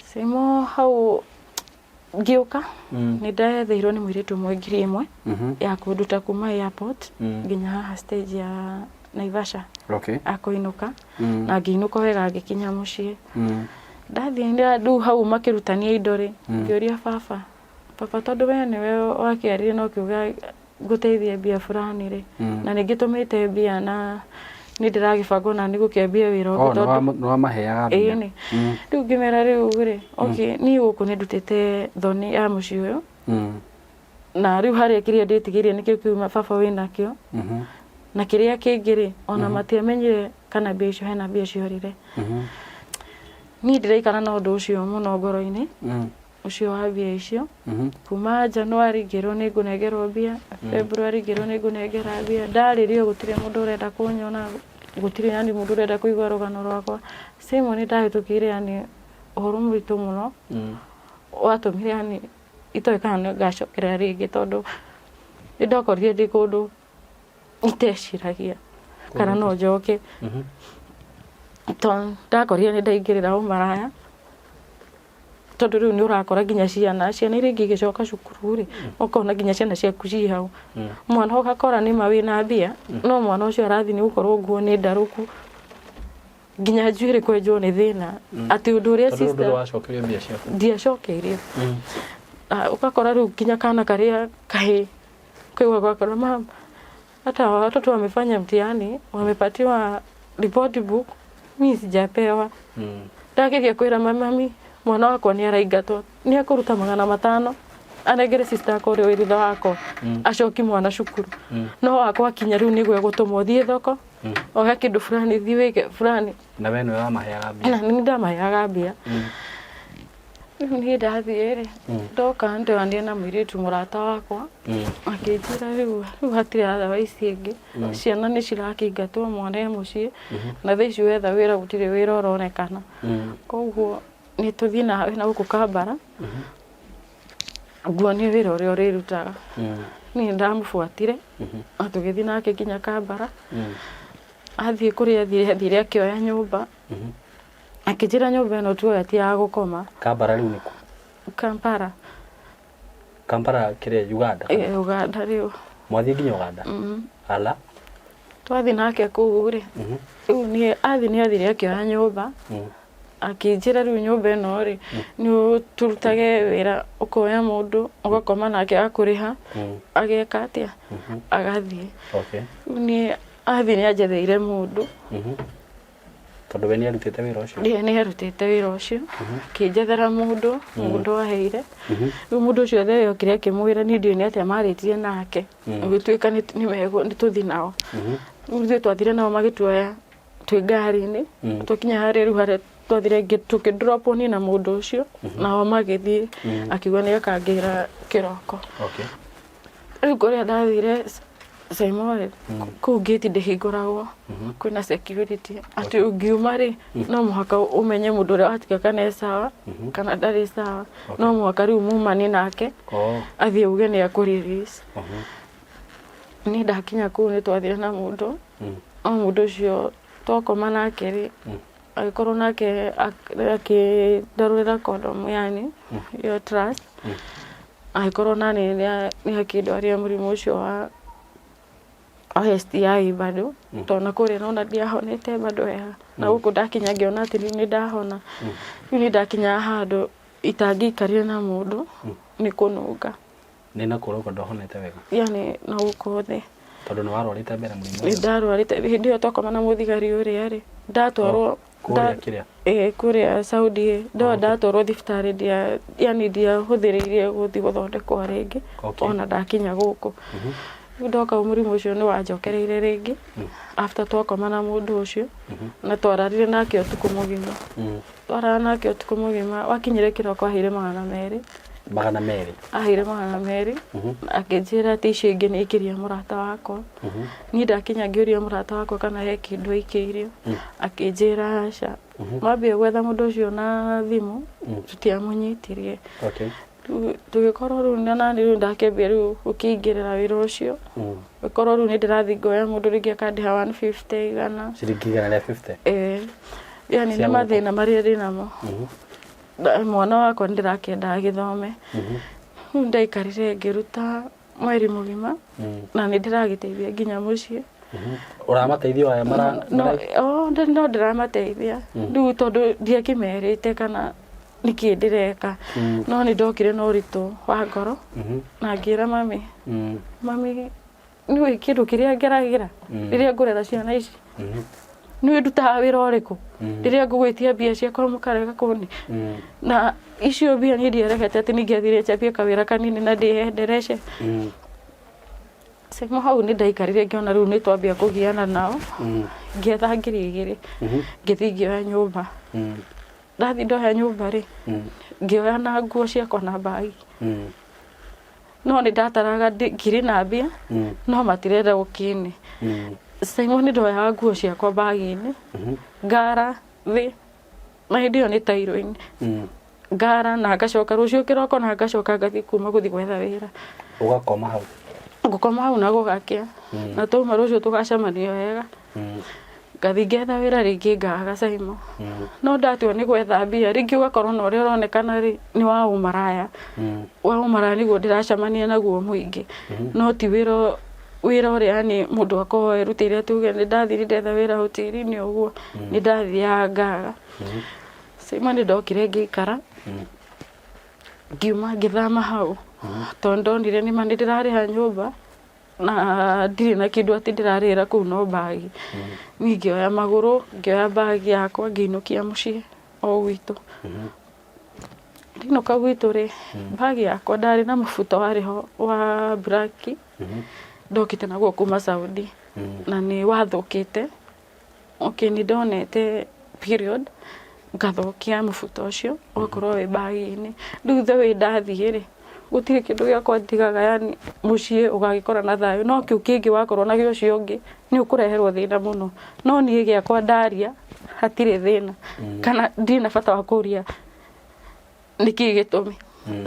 Simo hau ngĩũka, nĩ ndetheirwo nĩ mũirĩtu ũmwe 1000 ya kũnduta kuma airport nginya haha stage ya Naivasha. Akũinũka. Na ngĩinũka wega ngĩkinya mũciĩ. Ndathiĩ rĩu hau makĩrutania indo rĩ, ngĩũria baba, baba tondũ we nĩwe wakĩarire na ũkiuga ngũteithie mbia fulani rĩ, na nĩ ngĩtũmĩte mbia na nĩ ndĩragĩbanga ona nĩ gũkĩambia wĩra ũngĩ Oh, tondũ nĩ wamaheaga mbia. Ĩĩ nĩ. Rĩu ngĩmera rĩu rĩ, okay, niĩ gũkũ nĩ ndutĩte thoni ya mũciĩ ũyũ. Na rĩu harĩa kĩrĩa ndĩtigĩire nĩkĩo kĩu baba wĩnakĩo. Na kĩrĩa kĩngĩ rĩ, ona matiamenyire kana mbia icio hena mbia ciorire. Niĩ ndĩraikara na ũndũ ũcio mũno ngoro-inĩ, ũcio wa mbia icio. Kuma January ngĩrwo nĩ ngũnengerwo mbia, February ngĩrwo nĩ ngũnengera mbia. Ndarĩrio gũtirĩ mũndũ ũrenda kũnyona, gũtirĩ yani mũndũ ũrenda kũigua rũgano rwakwa. Simon ndahĩtũkĩire yani ũhoro mũritũ mũno, watũmire yani itoĩ kana nĩ ngacokerera rĩngĩ tondũ nĩ ndakorire ndĩ kũndũ iteciragia kana no njoke. Tondũ ndakorire nĩ ndaingĩrĩra ũmaraya, tondũ rĩu nĩ ũrakora nginya ciana, ciana iria ingĩ igĩcoka cukuru rĩ, ũkona nginya ciana ciaku ciĩ hau. Mwana ũgakora nĩma wĩna mbia, no mwana ũcio arathiĩ nĩ gũkorwo nguo nĩ ndarũku, nginya njuĩrĩ kwenjwo nĩ thĩna. Atĩ ũndũ ũrĩa Tondũ sister ndũrĩ wacokerio mbia ciaku. Ndiacokeirio. Ũgakora rĩu nginya kana karĩa kahĩ kaigua gakora mama, hata watoto wamefanya mtihani, wamepatiwa report book, mi sijapewa. Ndageria kwĩra mami, mwana wakwa nĩ araingatwo, nĩ ekũruta 500 anengere sister akwa ũrĩa wĩ thutha wakwa, acoki mwana cukuru. No wakwa akinya rĩu nĩguo egũtũmwo thiĩ thoko, oya kĩndũ fulani, thiĩ wĩke fulani. Na we nĩwe wamaheaga mbia? Na nĩ ndamaheaga mbia. Rĩu niĩ ndathiĩ rĩ, ndoka ndĩrania na mũirĩtu mũrata wakwa, akĩnjĩra rĩu rĩu hatirĩ otherwise ĩngĩ, ciana nĩ cirakĩingatwo mwana e mũciĩ, na thaa ici wetha wĩra gũtirĩ wĩra ũronekana. Koguo nĩ tũthiĩ nawe na gũkũ Kampala, nguonie wĩra ũrĩa ũrĩrutaga. Niĩ nĩ ndamũbuatire, na tũgĩthiĩ nake nginya Kampala. Athiĩ kũrĩa athire, athire akĩoya nyũmba. Akĩnjĩra nyũmba ĩno tuoya ti ya gũkoma. Kampala rĩu nĩkũ? Kampala. Kampala kĩrĩa Uganda? Ĩ, Uganda rĩu. Mwathiĩ nginya Uganda? Ala. Twathiĩ nake kũu rĩ, rĩu niĩ athiĩ nĩ athire akĩoya nyũmba. Akĩnjĩra rĩu nyũmba ĩno rĩ, nĩ tũrutage wĩra, ũkoya mũndũ, ũgakoma nake agakũrĩha, ageka atĩa, agathiĩ. Rĩu niĩ athiĩ nĩ anjetheire mũndũ. Tondũ we nĩ arutĩte wĩra ũcio? Ĩĩ nĩ arutĩte wĩra ũcio, akĩnjethera mũndũ, mũndũ aheire. Rĩu mũndũ ũcio the okire akĩmwĩra niĩ ndiũĩ nĩ atĩa marĩtie nake, gũgĩtuĩka nĩ tũthiĩ nao. Rĩu ithuĩ twathire nao magĩtuoya twĩ ngari-inĩ. Twakinya harĩa rĩu harĩa twathire tũkĩ-drop-wo niĩ na mũndũ ũcio, nao magĩthiĩ, akiuga nĩ akangĩra kĩroko. Rĩu kũrĩa ndathire Saimo rĩ, kũu gate ndĩhingũragwo, kwĩna security, atĩ ũngiuma rĩ, no mũhaka ũmenye mũndũ ũrĩa watiga kana e sawa kana ndarĩ sawa, no mũhaka rĩu mumanie nake athiĩ auge nĩ akũ release. Niĩ ndakinya kũu nĩ twathire na mũndũ, no mũndũ ũcio twakoma nake rĩ, agĩkorwo nake akĩndarũrĩra condom yani ĩyo trust, agĩkorwo nani nĩ akĩndwaria mũrimũ ũcio wa STI bado, tondũ na kũrĩa nona ndiahonete bado wega, na gũkũ ndakinya ngĩona atĩ rĩu nĩ ndahona. Rĩu nĩ ndakinya handũ itangĩikarire na mũndũ nĩ kũnunga. Nĩ na kũrĩa ndwahonete wega? Yani na gũkũ thĩ. Tondũ nĩ warwarĩte mbere mũrimũ Nĩ ũyũ? Ndarwarĩte hĩndĩ ĩyo twakoma na mũthigari ũrĩa rĩ, ndatwarwo Kũrĩa kĩrĩa? Ĩĩ, kũrĩa Saudi. Ndatwarwo thibitarĩ ndia yani ndiahũthĩrĩirie gũthiĩ gũthondekwo rĩngĩ ona ndakinya gũkũ. Rĩu ndoka mũrimũ ũcio nĩ wanjokereire rĩngĩ after twakoma na mũndũ ũcio, na twararire nake ũtukũ mũgima. Twarara nake ũtukũ mũgima, wakinyire kĩroko aheire 200. 200? Aheire 200, akĩnjĩra atĩ icio ingĩ nĩ aikĩria mũrata wakwa. Niĩ ndakinya ngĩũria mũrata wakwa kana he kĩndũ aikĩirio, akĩnjĩra aca. Mambia gwetha mũndũ ũcio na thimũ, tũtiamũnyitirie. Rĩu tũgĩkorwo rĩu na nani rĩu ndakĩambia rĩu gũkĩingĩrĩra wĩra ũcio, gũkorwo rĩu nĩ ndĩrathiĩ ngoya mũndũ rĩngĩ akandĩha 150, 100. Ciringi 150? Ĩĩ, yani Cia nĩ gũkũ. Mathĩna marĩa ndĩnamo. Mwana wakwa nĩ ndĩrakĩenda agĩthome. Rĩu ndaikarire ngĩruta mweri mũgima na nĩ ndĩragĩteithia nginya mũciĩ. Ũramateithia aya mara No, oh, no ndĩramateithia rĩu tondũ ndiakĩmerĩte kana nĩkĩ ndĩreka, no nĩ ndokire na ũritũ wa ngoro na ngĩra mami, "Mami, nĩũĩ kĩndũ kĩrĩa ngeragĩra rĩrĩa ngũrera ciana ici? Nĩũĩ ndutaga wĩra ũrĩkũ rĩrĩa ngũgwĩtia mbia ciakwa mũkarega kũne?" Na icio mbia niĩ ndiaregete atĩ ningĩathire njambie kawĩra kanini na ndĩyendereshe. Semo hau nĩ ndaikarire ngĩona rĩu nĩ twambia kũgiana nao, ngĩetha 2000, ngĩthiĩ ngĩoya nyũmba. Ndathiĩ ndoya nyũmba rĩ, ngĩoya na nguo ciakwa na mbagi, no nĩ ndataraga ngiri na mbia, no matirenda gũkĩne. Simon, ndoyaga nguo ciakwa mbagi-inĩ, ngara thĩ, na hĩndĩ ĩyo nĩ tairũ-inĩ, ngara na ngacoka rũciũ kĩroko na ngacoka ngathiĩ kuma gũthiĩ gwetha wĩra. Ũgakoma hau? Ngũkoma hau na gũgakĩa, na twauma rũciũ tũgacemania wega. Ngathiĩ ngetha wĩra rĩngĩ ngaga, Simon. No ndatua nĩ gwetha mbia rĩngĩ ũgakorwo na ũrĩa ũronekana rĩ nĩ wa ũmaraya. Wa ũmaraya nĩguo ndĩracemania naguo mũingĩ, no ti wĩra, wĩra ũrĩa yani mũndũ akoragwo erutĩire tuge nĩ ndathiĩ ndetha wĩra hoteri-inĩ ũguo, nĩ ndathiaga ngaga. Simon, nĩ ndokire ngĩikara, ngiuma ngĩthama hau tondũ ndonire nĩma nĩ ndĩrarĩha nyũmba na ndirĩ na kĩndũ atĩ ndĩrarĩra kũu no mbagi. Niĩ ngĩoya magũrũ, ngĩoya mbagi yakwa, ngĩinũkia mũciĩ o gwitũ. Ndainũka gwitũ rĩ, mbagi yakwa ndarĩ na mũbuto warĩ ho wa black, ndokĩte naguo kuma Saudi, na nĩ wathũkĩte. Okay, nĩ ndonete period, ngathũkia mũbuto ũcio ũgakorwo wĩ mbagi-inĩ. Rĩu the way ndathiĩ rĩ, gũtirĩ kĩndũ gĩakwa ndigaga, yani mũciĩ ũgagĩkora na thayũ, no kĩu kĩngĩ wakorwo nakĩo ũcio ũngĩ nĩ ũkũreherwo thĩna mũno. No niĩ gĩakwa ndaria hatirĩ thĩna, kana ndirĩ na bata wa kũria nĩkĩ gĩtũmi.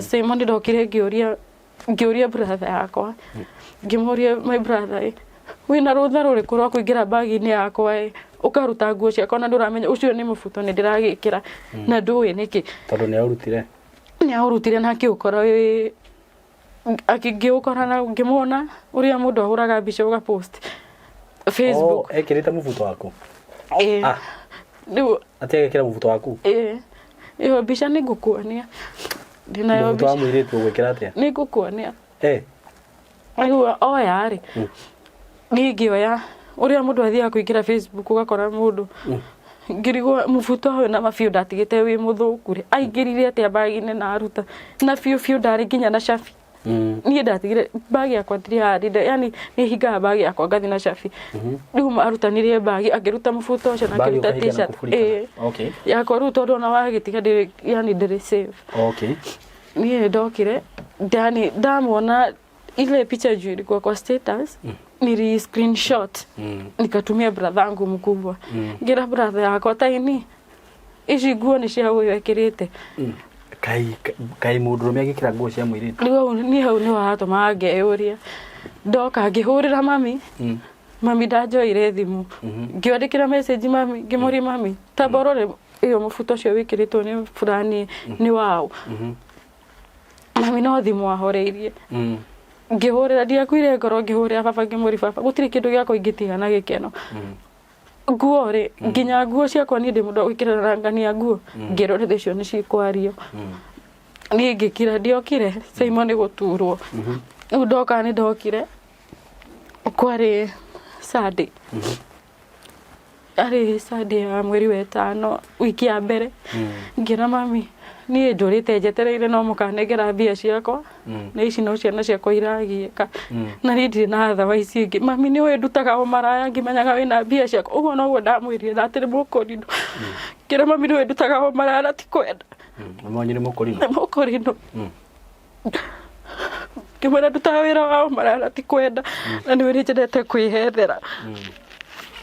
Simon, ndokire ngĩũria, ngĩũria brother yakwa, ngĩmũria, "My brother ĩ, wĩna rũtha rũrĩkũ rwa kũingĩra mbagi-inĩ yakwa ĩ, ũkaruta nguo ciakwa, na ndũramenya ũcio nĩ mũbuto nĩ ndĩragĩkĩra na ndũĩ nĩkĩ?" Tondũ nĩ aũrutire? Nĩ aũrutire na akĩũkora wĩ ngĩũkora na ngĩmuona ũrĩa mũndũ ahũraga mbica ũgapost Facebook. Oh, ekĩrĩte mũbuto waku? Ĩĩ. Ah. Rĩu Atĩ agekĩra mũbuto waku? Ĩĩ, ĩyo mbica nĩ ngũkuonia, ndĩnayo. Mũbuto wa Mbica mũirĩtu ũgwĩkĩra atĩa? Nĩ ngũkuonia. Eh. Rĩu oya rĩ, niĩ ngĩoya ũrĩa mũndũ athiaga kũingĩra Facebook ũgakora mũndũ, ngĩrigwo mũbuto ũyũ na mabiũ ndatigĩte wĩ mũthũku rĩ, aingĩrire atĩa mbagi-inĩ na aruta na biũ biũ ndarĩ nginya na cabi. Niĩ ndatigire bagi yakwa ndirĩ harinde, yani nĩ hingaga bagi yakwa ngathi na cabi. Rĩu marutanirie bagi, akĩruta mũbuto ũcio na Bagi akĩruta ũkahinga na t-shirt. kũburi kana? Ĩĩ. Yakwa rĩu tondũ ona wagĩtiga ndĩrĩ, yani ndĩrĩ safe. Niĩ ndokire, yani ndamwona ile picha juu ilikuwa kwa status, nili screenshot, nikatumia brother yangu mkubwa. Ngira brother yakwa, taini ici nguo nĩ cia ũyũ ekĩrĩte. Kai kai mũndũrũme agĩkĩra nguo cia mũirĩtu. Rĩu hau niĩ hau nĩho hatũmaga ngeyũria. Ndoka ngĩhũrĩra mami, mami ndanjoire thimũ, ngĩandĩkĩra message mami, ngĩmũria, "Mami, tamba ũrore ĩyo mũbuto ũcio wĩkĩrĩtwo nĩ fulani nĩ waũ?" Mami no thimũ ahoreirie. Ngĩhũrĩra, ndiakuire ngoro, ngĩhũrĩra baba, ngĩmũria, "Baba, gũtirĩ kĩndũ gĩakwa ingĩtiga na gĩkeno, nguo rĩ, nginya nguo ciakwa, niĩ ndĩ mũndũ wa gwĩkĩra ngania nguo." Ngĩrwo icio nĩ cikwario. Niĩ ngĩkira, ndiokire Simon nĩ gũturwo. Rĩu ndoka, nĩ ndokire kwarĩ Sunday, arĩ Sunday ya mweri wa ĩtano, wiki ya mbere. Ngĩra mami, "Niĩ ndũrĩte njetereire no mũkanengera mbia ciakwa, na ici no ciana ciakwa iragiĩka, na niĩ ndirĩ na tha wa ici ingĩ. Mami, nĩ ũĩ ndutaga o maraya ngĩmenyaga wĩna mbia ciakwa." Ũguo noguo ndamwĩrire, na atĩrĩ mũkũrinũ. Ngĩra mami, "Nĩ ũĩ ndutaga o maraya na ti kwenda." Nĩ mũkũrinũ. Nĩ mũkũrinũ. Ngĩmwĩra, "Ndutaga wĩra wa o maraya na ti kwenda, na nĩ ũrĩ njendete kwĩhethera."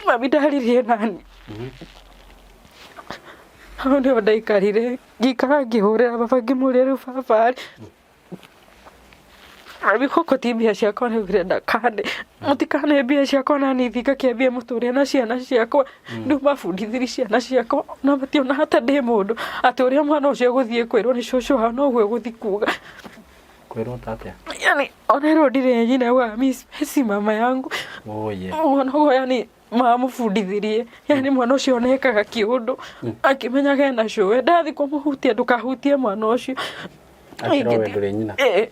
Mami ndaririe nani. Hau nĩho ndaikarire, ngĩikara ngĩhũrĩra baba, ngĩmũria, "Rĩu baba rĩ, mami gũkũ ti mbia ciakwa rĩu ndakane, mũtikane mbia ciakwa na niĩ thiĩ ngakĩambie mũtũrĩre na ciana ciakwa. Rĩu mabundithirie ciana ciakwa na mationa hata ndĩ mũndũ, atĩ ũrĩa mwana ũcio egũthiĩ kwĩrwo nĩ cũcũ wao noguo egũthiĩ kuga." Kwĩrwo ta atĩa? Yani ona ĩrwo ndirĩ nyina augaga, "Miss si mama yangu." Oh, yeah. Ũguo noguo yani mamũbundithirie, yani mwana ũcio onekaga kĩũndũ akĩmenyaga ena cũwe, ndathi kũmũhutia, "Ndũkahutie mwana ũcio." Akĩrwo we ndũrĩ nyina. Ĩĩ.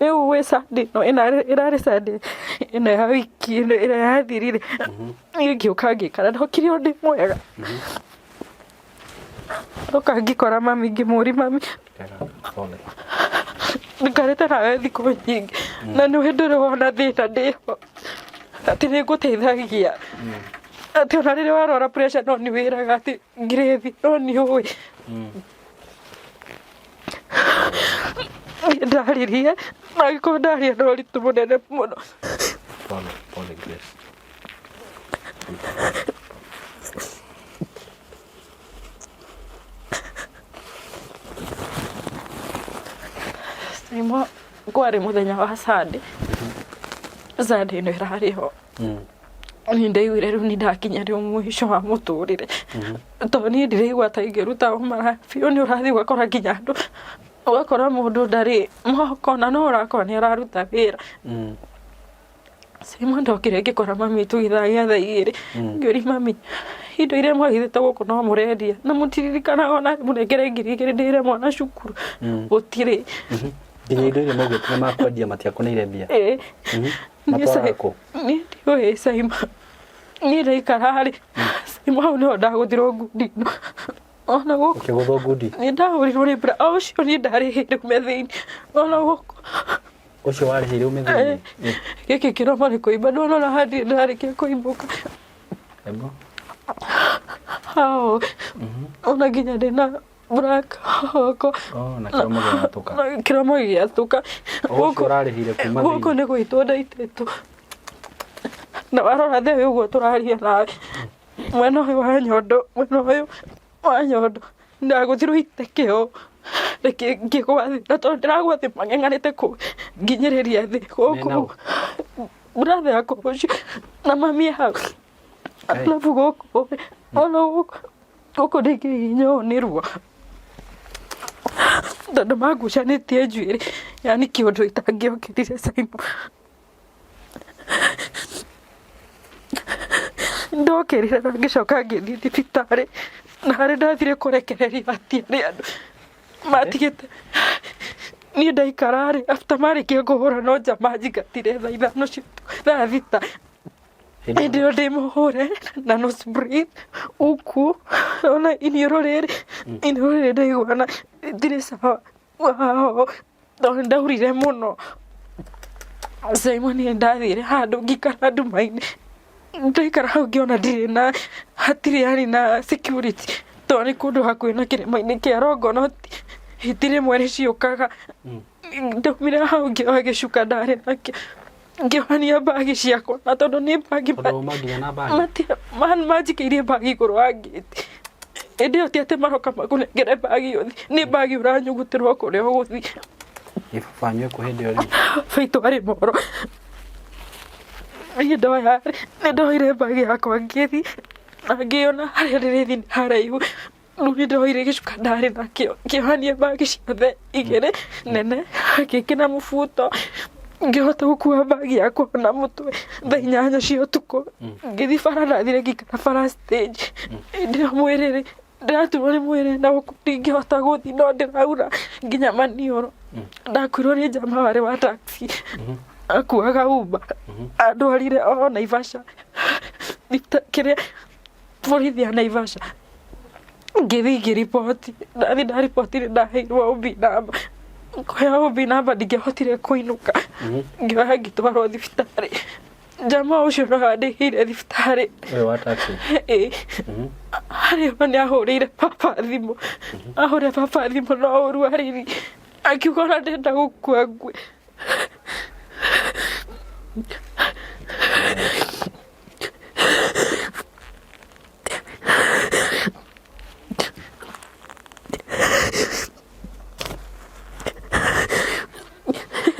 Rĩu gwĩ Sunday ĩno ĩrarĩ Sunday ĩno ya wiki ĩno ĩrĩa yathirire, niĩ ngĩũka ngĩikara, ndokire o ndĩ mwega, ndoka ngĩkora mami, ngĩmũri, "Mami, Pole. njikarĩte nawe thikũ nyingĩ na nĩ ndũrĩ wona thĩna ndĩho, atĩ nĩ ngũteithagia, atĩ ona rĩrĩa warwara pressure no nĩ wĩraga atĩ ngirĩthi no nĩ ũĩ." Niĩ ndaririe na angĩkorwo ndaria na ũritũ mũnene mũno. Pole, pole Grace. Simon, kwarĩ mũthenya wa Sunday, Sunday ĩno ĩrarĩ ho, niĩ ndaiguire rĩu nĩ ndakinya rĩu mũico wa mũtũrĩre, tondũ niĩ ndĩraigua ta ingĩruta ũmara biũ. Nĩ ũrathiĩ ũgakora nginya andũ, ũgakora mũndũ ndarĩ moko na no ũrakora nĩ araruta wĩra. Simon, ndokire ngĩkora mami tũgĩthaa gĩa thaa 2. Ngĩũria mami, "Indo iria mwagithĩte gũkũ no mũrendia na mũtiririkanaga ona mũnengere 2000 ndĩre mwana cukuru?" Gũtirĩ. Nginya indo iria maugĩte nĩ makwendia matiakũneire mbia. Ĩĩ. Niĩ Matwaraga kũ? Niĩ ndiũĩ, Simon. Niĩ ndaikara rĩ, Simon, hau nĩho ndagũthirwo ngundi ĩno ona gũkũ. Ũkĩgũthwo ngundi. Nĩ ndahũrirwo nĩ mbura o ũcio niĩ ndarĩhĩire ume thĩinĩ ona gũkũ. Ũcio warĩhĩire ume thĩinĩ. Gĩkĩ kĩromo nĩ kũimba, ndona ona hatirĩ ndarĩkia kũimbũka. Ebo. Hao ona nginya ndĩna black hoko. Oh, na kĩromo gĩatũka. Na kĩromo gĩatũka. Ũcio ũrarĩhire kuma gũkũ thĩinĩ. Nĩ gũitwo ndaitĩtwo, na warora thĩ ũguo tũraria nawe, mwena ũyũ wa nyondo, mwena ũyũ wa nyondo ndagũthirwo itekeo reke ngĩgwa thĩ, na tondũ ndĩragwa thĩ mang'eng'anĩte kũ nginyĩrĩria thĩ gũkũ. Mena ũ? Brother yakwa ũcio na mami hau. Alafu gũkũ, ona gũkũ, gũkũ ndingĩhihinya ũũ nĩ ruo, tondũ mangucanĩtie njuĩrĩ, yani kĩũndũ itangĩokĩrire. Simon, ndokĩrire na ngĩcoka ngĩthiĩ thibitarĩ, na harĩ ndathire kũrekererio hatiarĩ andũ matigĩte. Niĩ ndaikara rĩ, after marĩkia kũhũra no nja manjingatire thaa 5 cia ũtukũ, thaa 6. Hĩndĩ ĩyo ndĩ mũhũre na nose breathe ũguo, ona iniũrũ rĩrĩ, iniũrũ rĩrĩ ndaigua na ndirĩ sawa. Wow. Tondũ nĩ ndaurire mũno. Simon nĩ ndathire handũ ngĩikara nduma-inĩ, ndaikara hau ngĩona ndirĩ na hatirĩ yani na security tondũ nĩ kũndũ hakuhĩ na kĩrĩma-inĩ kĩa Longonot, hiti rĩmwe nĩ ciũkaga. Ndaumire hau ngĩoya gĩcuka ndarĩ nakĩo, ngĩohania mbagi ciakwa na tondũ nĩ mbagi Tondũ wauma nginya na mbagi? Manjikĩirie mbagi igũrũ wa ngĩti. Hĩndĩ ĩyo ti atĩ maroka makũnengere mbagi ũthiĩ, nĩ mbagi ũranyugutĩrwo kũrĩa ũgũthiĩ. Ĩ baba wanyu ekũ hĩndĩ ĩyo rĩu? Baba witũ arĩ moro. Niĩ ndoya nĩ ndoire mbagi yakwa ngĩthiĩ na ngĩona harĩa ndĩrĩthiĩ nĩ haraihu. Rĩu nĩ ndoire gĩcuka ndarĩ nakĩo ngĩohania mbagi ciothe igĩrĩ nene ngĩkĩra mũbuto ngĩhota gũkua mbagi yakwa na mũtwe thaa 8 cia ũtukũ. Ngĩthiĩ bara ndathire ngĩikara bara stage. Hĩndĩ ĩyo mwĩrĩ rĩ, ndĩraturwo nĩ mwĩrĩ na gũkũ ndingĩhota gũthiĩ no ndĩraura nginya maniũrũ. Ndakuirwo nĩ njama warĩ wa taxi akuaga Uber andwarire o Naivasha kĩrĩa borithi a Naivasha. Ngĩthiĩ ngĩriboti, ndathiĩ ndariboti nĩ ndaheirwo OB number, kũheo OB number ndingĩahotire kũinũka, ngĩoya ngĩtwarwo thibitarĩ. Njama ũcio no andĩhĩire thibitarĩ. Ũyũ wa taxi? Ĩĩ. Harĩ o nĩ ahũrĩire baba thimũ, ahũrĩra baba thimũ no ũru arĩri, akiuga ona ndĩrenda gũkua ngue.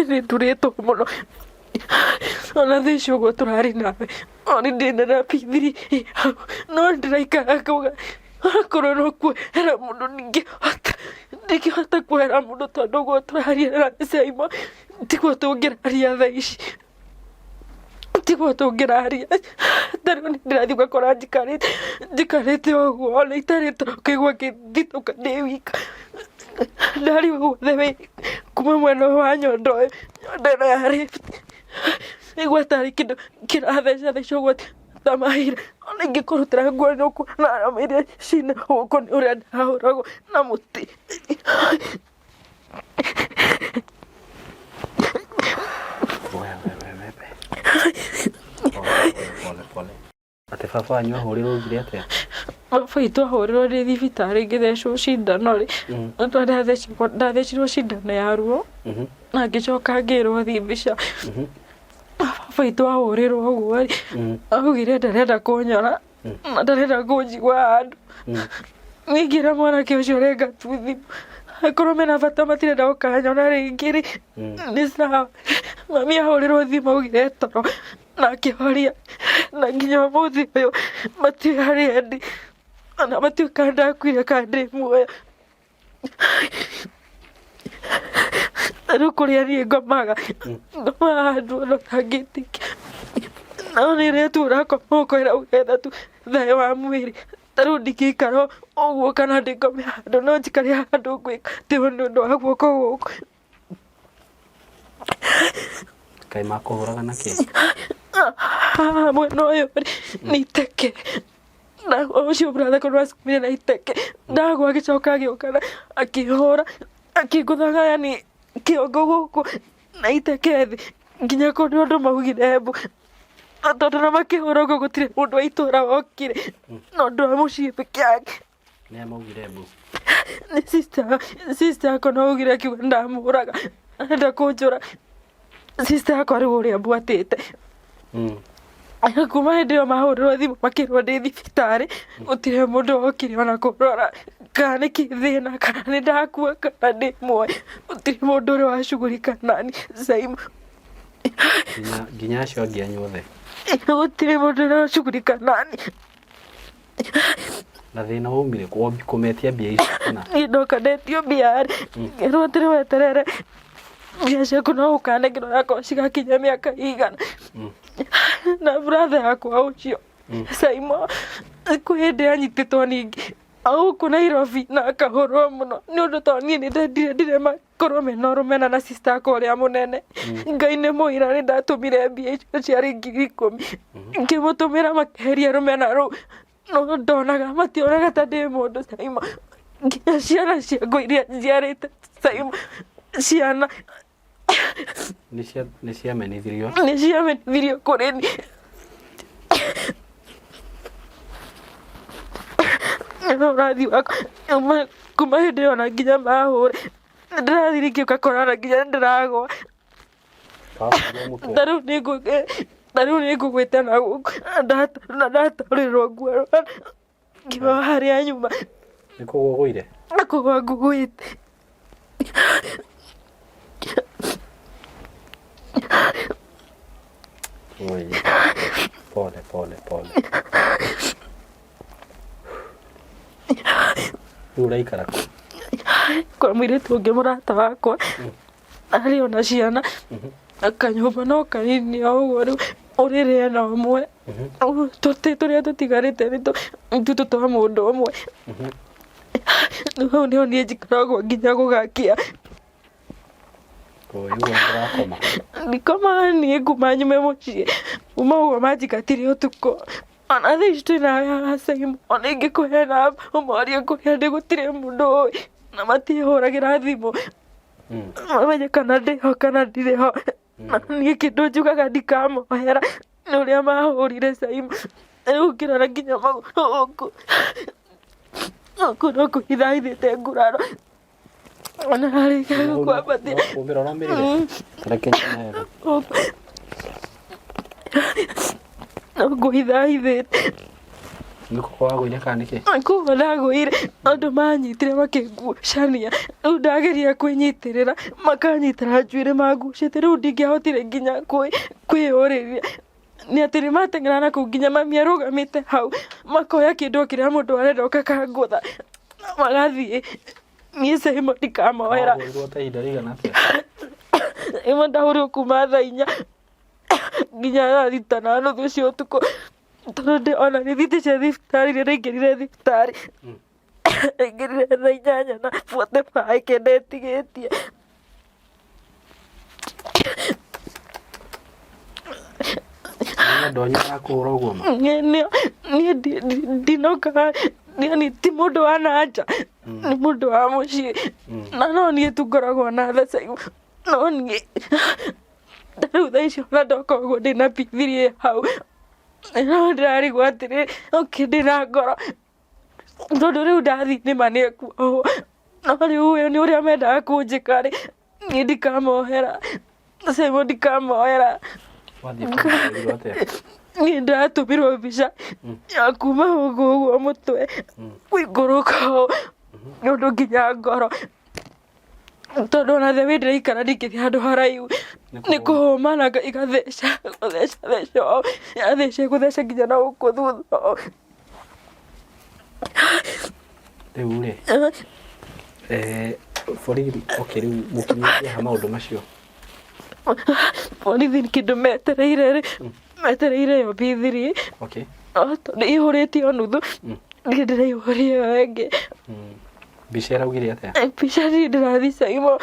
Nĩ ndurĩtwo mũno. Ona thaa ici ũguo tũrarĩ nawe ona ndĩna na P3 no ndĩraikara ngauga onakorwo no kuohera mũndũ ndingĩhota, ndingĩhota kuohera mũndũ tondũ ũguo tũraria na Simon tiguo tũngĩraria thaa ici, tiguo tũngĩraria. Ta rĩu nĩ ndĩrathiĩ ũgakora njikarĩte njikarĩte ũguo ona itarĩ toro ngaigua ngĩthitũka ndĩ wika. Ndarigwo guothe wĩ kuma mwena ũyũ wa nyondo ĩyo, nyondo ĩno ya left, ngaigua tarĩ kĩndũ kĩratheca theca ũguo ta mahira, ona ingĩkũrutĩra nguo nĩ ũkuona arama iria ciĩna gũkũ nĩ ũrĩa ndahũragwo na mũtĩ. Pole pole. Atĩ baba wanyu ahũrĩrwo augire atĩa? Baba witũ ahũrĩrwo ndĩ thibitarĩ ngĩthecwo cindano rĩ, tondũ ndathecirwo cindano ya ruo, na ngĩcoka ngĩrwo thiĩ mbica. Baba witũ ahũrĩrwo ũguo rĩ, augire ndarenda kũnyona, na ndarenda kũnjigua handũ. Niĩ ngĩra mwanake ũcio renga tu thimũ, akorwo mena bata matirenda gũkanyona rĩngĩ rĩ, nĩ sawa. Mami ahũrĩrwo thimũ augire e toro. Na akĩhoria na nginya ũmũthĩ ũyũ matiũĩ harĩa ndĩ ona matiũĩ kana ndakuire kana ndĩ muoyo. Na rĩu kũrĩa niĩ ngomaga, ngomaga handũ ona ũtangĩtĩkia. No nĩ rĩrĩa tu ũrakoma ũkoira ũgetha tu thayũ wa mwĩrĩ. Ta rĩu ndingĩikara ũguo kana ndĩkome handũ, no njikare handũ ngwĩka atĩ nĩ ũndũ wa guoko gũkũ. Kaĩ makũhũraga na kĩ? Haha mwena ũyũ rĩ, nĩ iteke. Na ũcio brother korwo acukumire na iteke, ndagwa agĩcoka agĩũka na akĩhũra, akĩngũthaga yani kĩongo gũkũ na iteke thĩ nginya kũndũ andũ maugire mbu. Na tondũ ona makĩhũra ũguo gũtirĩ mũndũ wa itũra wokire, no ũndũ wa mũciĩ peke yake. Nĩa maugire mbu? Nĩ sister, sister yakwa no augire akiuga ndamũraga arenda kũnjũra. Sister yakwa rĩu ũrĩa mbuatĩte. Kuma hĩndĩ ĩyo mahũrĩrwo thimũ makĩrwo ndĩ thibitarĩ, gũtirĩ mũndũ wokire ona kũrora kana nĩkĩ thĩna, kana nĩ ndakua kana ndĩ muoyo. Gũtirĩ mũndũ ũrĩ wacugurika nani Saimo. Nginya acio angĩ anyu othe? Gũtirĩ mũndũ ũrĩ wacugurika nani. Na thĩna waumire kũ? Wambi kũmetia mbia icio kana? Niĩ ndoka ndetio mbia rĩ, ngĩrwo atĩrĩ weterere mbia ciaku no ũkanengerwo yakorwo cigakinya mĩaka ĩigana. Na brother yakwa ũcio Saimo kwĩ hĩndĩ anyitĩtwo ningĩ gũkũ Nairobi na akahũrwo mũno nĩ ũndũ tondũ niĩ nĩ ndendire ndire makorwo mena rũmena na sister yakwa ũrĩa mũnene. Ngai nĩ mũira nĩ ndatũmire mbia icio ciarĩ 10,000 ngĩmũtũmĩra makĩeheria rũmena rũu no ndonaga mationaga ta ndĩ mũndũ Saimo. Nginya ciana ciakwa iria njiarĩte Saimo. Ciana Nĩ ciamenithirio. Nĩ ciamenithirio kũrĩ niĩ. Ũrathi wakwa kuma hĩndĩ ĩyo na nginya mahũre ndĩrathiĩ rĩngĩ ũgakora na nginya nĩndĩragwa. Ta rĩu nĩngũgwĩte na gũkũ na ndataũrĩrwo nguo ngiuma harĩa nyuma. Nĩ kũgwa ũgũire? Nĩ kũgwa ngũgwĩte. Oi. Pole pole pole. Rĩu ũraikara kũ? Kwa mũirĩtu ũngĩ mũrata wakwa arĩ ona ciana na kanyũmba no kanini o ũguo rĩu ũrĩrĩ ena ũmwe. Tũtĩ tũrĩa tũtigarĩte nĩ tũtũ twa mũndũ ũmwe. Rĩu hau nĩho niĩ njikaragwo nginya gũgakĩa. Ũyũ ũrakoma? Ndikomaga niĩ kuma nyume mũciĩ. Kuma ũguo manjingatire ũtukũ. Ona thaa ici twĩ nawe haha Simon, ona ingĩkũhe namba ũmorie kũrĩa ndĩ gũtirĩ mũndũ ũĩ. Na matihũragĩra thimũ mamenye kana ndĩho kana ndirĩ ho. Na niĩ kĩndũ njugaga ndikamohera nĩ ũrĩa mahũrire Simon. Rĩu ũngĩrora nginya magũrũ gũkũ, gũkũ no kũhithahithĩte nguraro. Ona arĩkia kwambatia. Kũmĩra ũramĩrire? Reke nyone. No ngũhithahithĩte. Nĩ kũgwa wagũire kana nĩkĩ? Kũgwa ndagũire andũ manyitire makĩngucania rĩu ndageria kwĩnyitĩrĩra makanyitĩra njuĩrĩ mangucĩtie rĩu ndingĩahotire nginya kwĩyũrĩria nĩ atĩ nĩ mateng'era na kũu nginya mami arũgamĩte hau makoya kĩndũ o kĩrĩa mũndũ arenda oka akangũtha magathiĩ niĩ Simon ndikamoera. Wahũrirwo ta ihinda rĩigana atĩa? Imwe ndahũrirwo kuma thaa 4 nginya thaa 6:30 cia ũtukũ tondũ ndĩ ona rĩthiti cia thibitarĩ iria ndaingĩrire thibitarĩ ndaingĩrire thaa 8:45 kenda ĩtigĩtie. Nĩ andũ anyu marakũhũra ũguo ma? Niĩ ndinokaga niĩ ti mũndũ wa na nja nĩ mũndũ wa mũciĩ na no niĩ tu ngoragwo na tha no niĩ ta rĩu thaa ici ona ndoka ũguo ndĩna P3 hau no ndĩrarigwo atĩrĩ okay ndĩna ngoro tondũ rĩu ndathiĩ nĩma nĩ ekuohwo no rĩu ũyũ nĩ ũrĩa mendaga kũnjĩka rĩ niĩ ndikamohera Simon ndikamohera. Wathiĩ kũrigĩrĩrio atĩa? Niĩ ndĩratũmirwo mbica ya kuma gũkũ ũguo mũtwe gũikũrũka ũũ nĩ ũndũ nginya ngoro. Tondũ ona the way ndĩraikara ndingĩthiĩ handũ haraihu nĩ kũhũma na igatheca gũtheca theca ũũ yatheca ĩgũtheca nginya na gũkũ thutha ũũ. Rĩu rĩ borithi okay rĩu mũkinyĩtie ha maũndũ macio? Borithi kĩndũ metereire rĩ metereire ĩyo P3 Okay. Tondũ ĩihũrĩtio nuthu niĩ ndĩraihũria ĩyo ĩngĩ. Mbica ĩraugire atĩa? Mbica niĩ ndĩrathiĩ Caimo.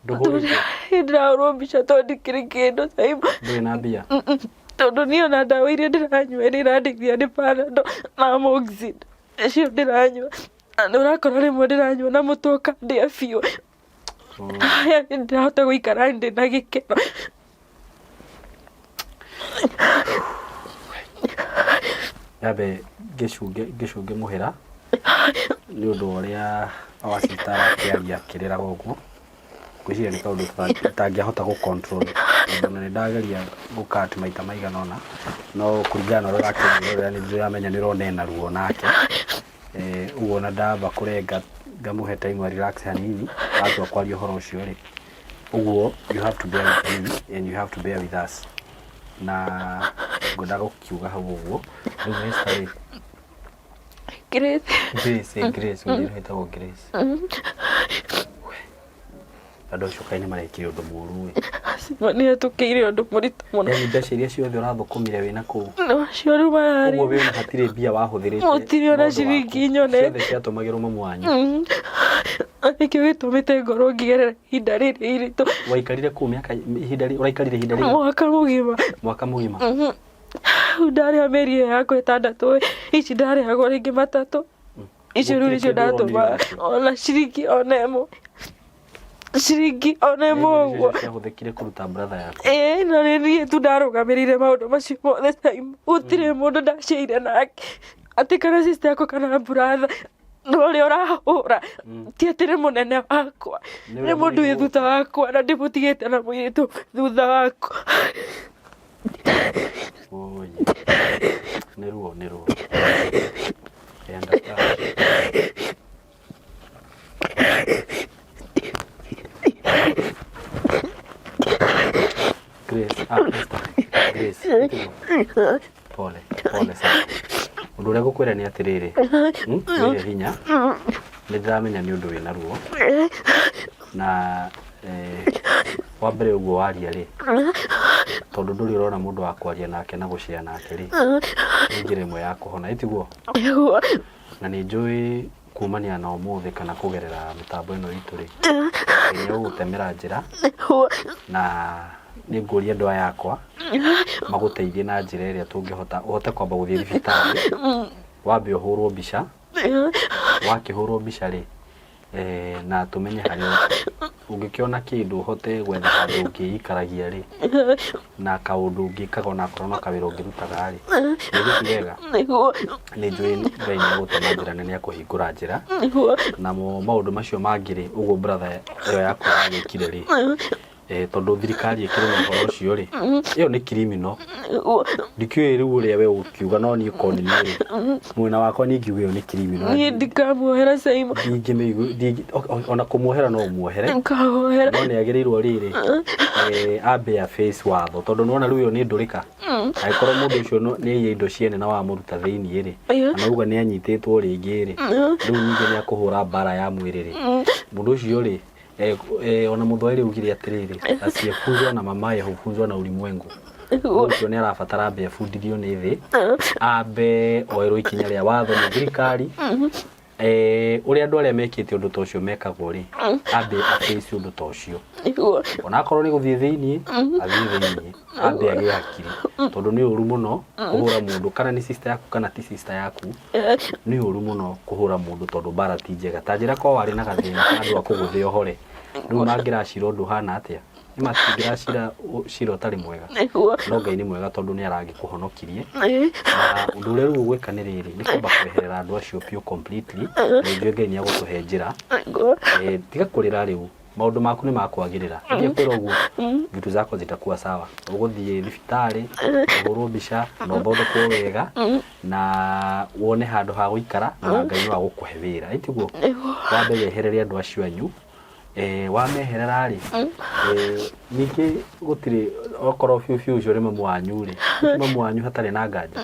Ndũhũrĩtwo? Ndĩrahũrwo mbica tondũ ndikĩrĩ kĩndũ Caimo. Ndũrĩ na mbia? Tondũ niĩ ona ndawa iria ndĩranyua iria irandeithia nĩ Panadol na Amoxicillin nĩcio ndĩranyua. Na nĩ ũrakora rĩmwe ndĩranyua na mũtwe ũkandĩa biũ. Yaani ndĩrahota gũikara ndĩ na gĩkeno. Nyambe ngĩcunge ngĩcunge mũhera nĩ ũndũ wa ũrĩa wacita arakĩaria akĩrĩraga ũguo. Ngwĩciria nĩ kaũndũ itangĩahota gũ control tondũ ona nĩ ndageria gũ cut maita maigana ũna no kũringana na ũrĩa ũrakĩmwĩrorera nĩ ndĩramenya nĩ ũrona ena ruo nake. Ũguo ona ndamba kũrenga ngamũhe time a relax hanini atua kwaria ũhoro ũcio rĩ, ũguo you have to bear with him and you have to bear with us. Na ngwendaga gũkiuga hau ũguo. Rĩu Esther rĩ, Grace. Grace, eh, Grace, mũirĩtu wĩtagwo Grace. Andũ acio kaĩ nĩ marekire ũndũ mũru ĩ. Acio nĩ etũkĩire ũndũ mũritũ mũno. Yaani mbeca iria ciothe ũrathũkũmire wĩna kũu. No acio rĩu mararĩ. Ũguo wĩna hatirĩ mbia wahũthĩrĩte. Gũtirĩ ona na ũndũ waku. ciringi nyone. Ciothe ciatũmagĩrwo mamu wanyu. Nĩkĩo gĩtũmĩte ngorwo ngĩgerera ihinda rĩrĩ iritũ. Waikarire kũu mĩaka ihinda ũraikarire ihinda rĩigana? Mwaka mũgima. Mwaka mũgima. Rĩu ndarĩha mĩeri ĩyo yakwa ĩtandatũ ici ndarĩhagwo rĩngĩ matatũ. Icio rĩu Gũtirĩ nĩcio kĩndũ ũronire ndatũma nacio. ona ciringi ona ĩmwe. Ciringi ona ĩmwe ũguo. Ciahũthĩkire kũruta brother yaku. Ĩĩ, na nĩ niĩ tu ndarũgamĩrĩire maũndũ macio mothe time. Gũtirĩ mũndũ ndaciaire nake, atĩ kana sister yakwa kana brother. No ũrĩa ũrahũra ti atĩ nĩ mũnene wakwa, Nĩ nĩ ũrĩa mũndũ wĩ mũnini. Thutha wakwa, na ndĩmũtigĩte na mũirĩtu thutha wakwa. Oi. Nĩ ruo, nĩ ruo. I understand. Grace, ah, Esther. Grace, tiguo? Pole, pole sana. Ũndũ ũrĩa ngũkwĩra nĩ atĩrĩrĩ, wĩhe hinya, nĩ ndĩramenya nĩ ũndũ wĩna ruo, na wa mbere ũguo waria rĩ, tondũ ndũrĩ ũrona mũndũ wa kwaria nake na gũcea nake rĩ, nĩ njĩra ĩmwe ya kũhona, ĩ tiguo? Nĩguo. Na nĩ njũĩ kumania na ũmũthĩ kana kũgerera mĩtambo ĩno itũ rĩ, Ngai nĩ egũgũtemera njĩra, na nĩ ngũria andũ aya akwa magũteithie na njĩra ĩrĩa tũngĩhota, ũhote kwamba gũthiĩ thibitarĩ, wambe ũhũrwo mbica, wakĩhũrwo mbica rĩ, na tũmenye harĩa ũngĩkĩona kĩndũ ũhote gwetha handũ ũngĩikaragia rĩ, na kaũndũ ũngĩkaga onakorwo no kawĩra ũngĩrutaga rĩ, nĩ ti wega? Nĩguo. Nĩ njũĩ Ngai nĩ egũtema njĩra na nĩ ekũhingũra njĩra. Nĩguo. Namo maũndũ macio mangĩ rĩ, ũguo brother ĩyo yaku yagĩkire rĩ, tondũ thirikari ĩkĩrĩ na ũhoro ũcio rĩ, ĩyo nĩ criminal. Nĩguo. Ndikĩũĩ rĩu ũrĩa we ũkiuga, no niĩ korwo nĩ niĩ rĩ, mwena wakwa niĩ ingiuga ĩyo nĩ criminal. Niĩ ndikamuohera, Simon. Ndingĩmĩigua, ona kũmuohera no ũmuohere. Nkamuohera. No nĩ agĩrĩirwo rĩrĩ, ambe a face watho, tondũ nĩwona rĩu ĩyo nĩ ndũrĩka. Angĩkorwo mũndũ ũcio nĩ aiya indo ciene na wamũruta thĩiniĩ rĩ, na mauga nĩ anyitĩtwo rĩngĩ rĩ, rĩu ningĩ nĩ akũhũra mbara ya mwĩrĩ rĩ, mũndũ ũcio rĩ, ona mũthwaĩri augire atĩrĩrĩ, asiyefunzwa na mamaye hufunzwa na ulimwengu. Mũndũ ũcio nĩ arabatara ambe abundithio nĩ thĩ, ambe oerwo ikinya rĩa watho nĩ thirikari, ũrĩa andũ arĩa mekĩte ũndũ ta ũcio mekagwo rĩ, ambe a face ũndũ ta ũcio. Nĩguo. Onakorwo nĩ gũthiĩ thĩiniĩ, athiĩ thĩiniĩ, ambe agĩe hakiri, tondũ nĩ ũru mũno kũhũra mũndũ, kana nĩ sister yaku kana ti sister yaku, nĩ ũru mũno kũhũra mũndũ tondũ mbara ti njega. Ta njĩra korwo warĩ na gathĩna ka andũ a kũgũthĩa ũhore, rĩu mangĩracira ũndũ ũhana atĩa? Nĩ matingĩracira cira ũtarĩ mwega. Nĩguo. No Ngai nĩ mwega tondũ nĩ aragĩkũhonokirie. Na ũndũ ũrĩa rĩu ũgwĩka nĩ rĩrĩ, nĩ kwamba kweherera andũ acio biũ completely, na ithuĩ Ngai nĩ egũtũhe njĩra. Nĩguo. Tiga kũrĩra rĩu, maũndũ maku nĩ makwagĩrĩra. Nĩkĩo kwĩra ũguo, vitu zako zitakuwa sawa. Ũgũthiĩ thibitarĩ, ũhũrwo mbica na ũthondekwo wega, na wone handũ ha gũikara, na Ngai no agũkũhe wĩra. Ĩ tiguo? Nĩguo. Wambe weherere andũ acio anyu, wameherera rĩ, ningĩ gũtirĩ, okorwo biũ biũ ũcio nĩ mamu wanyu rĩ, ti mamu wanyu hatarĩ na nganja,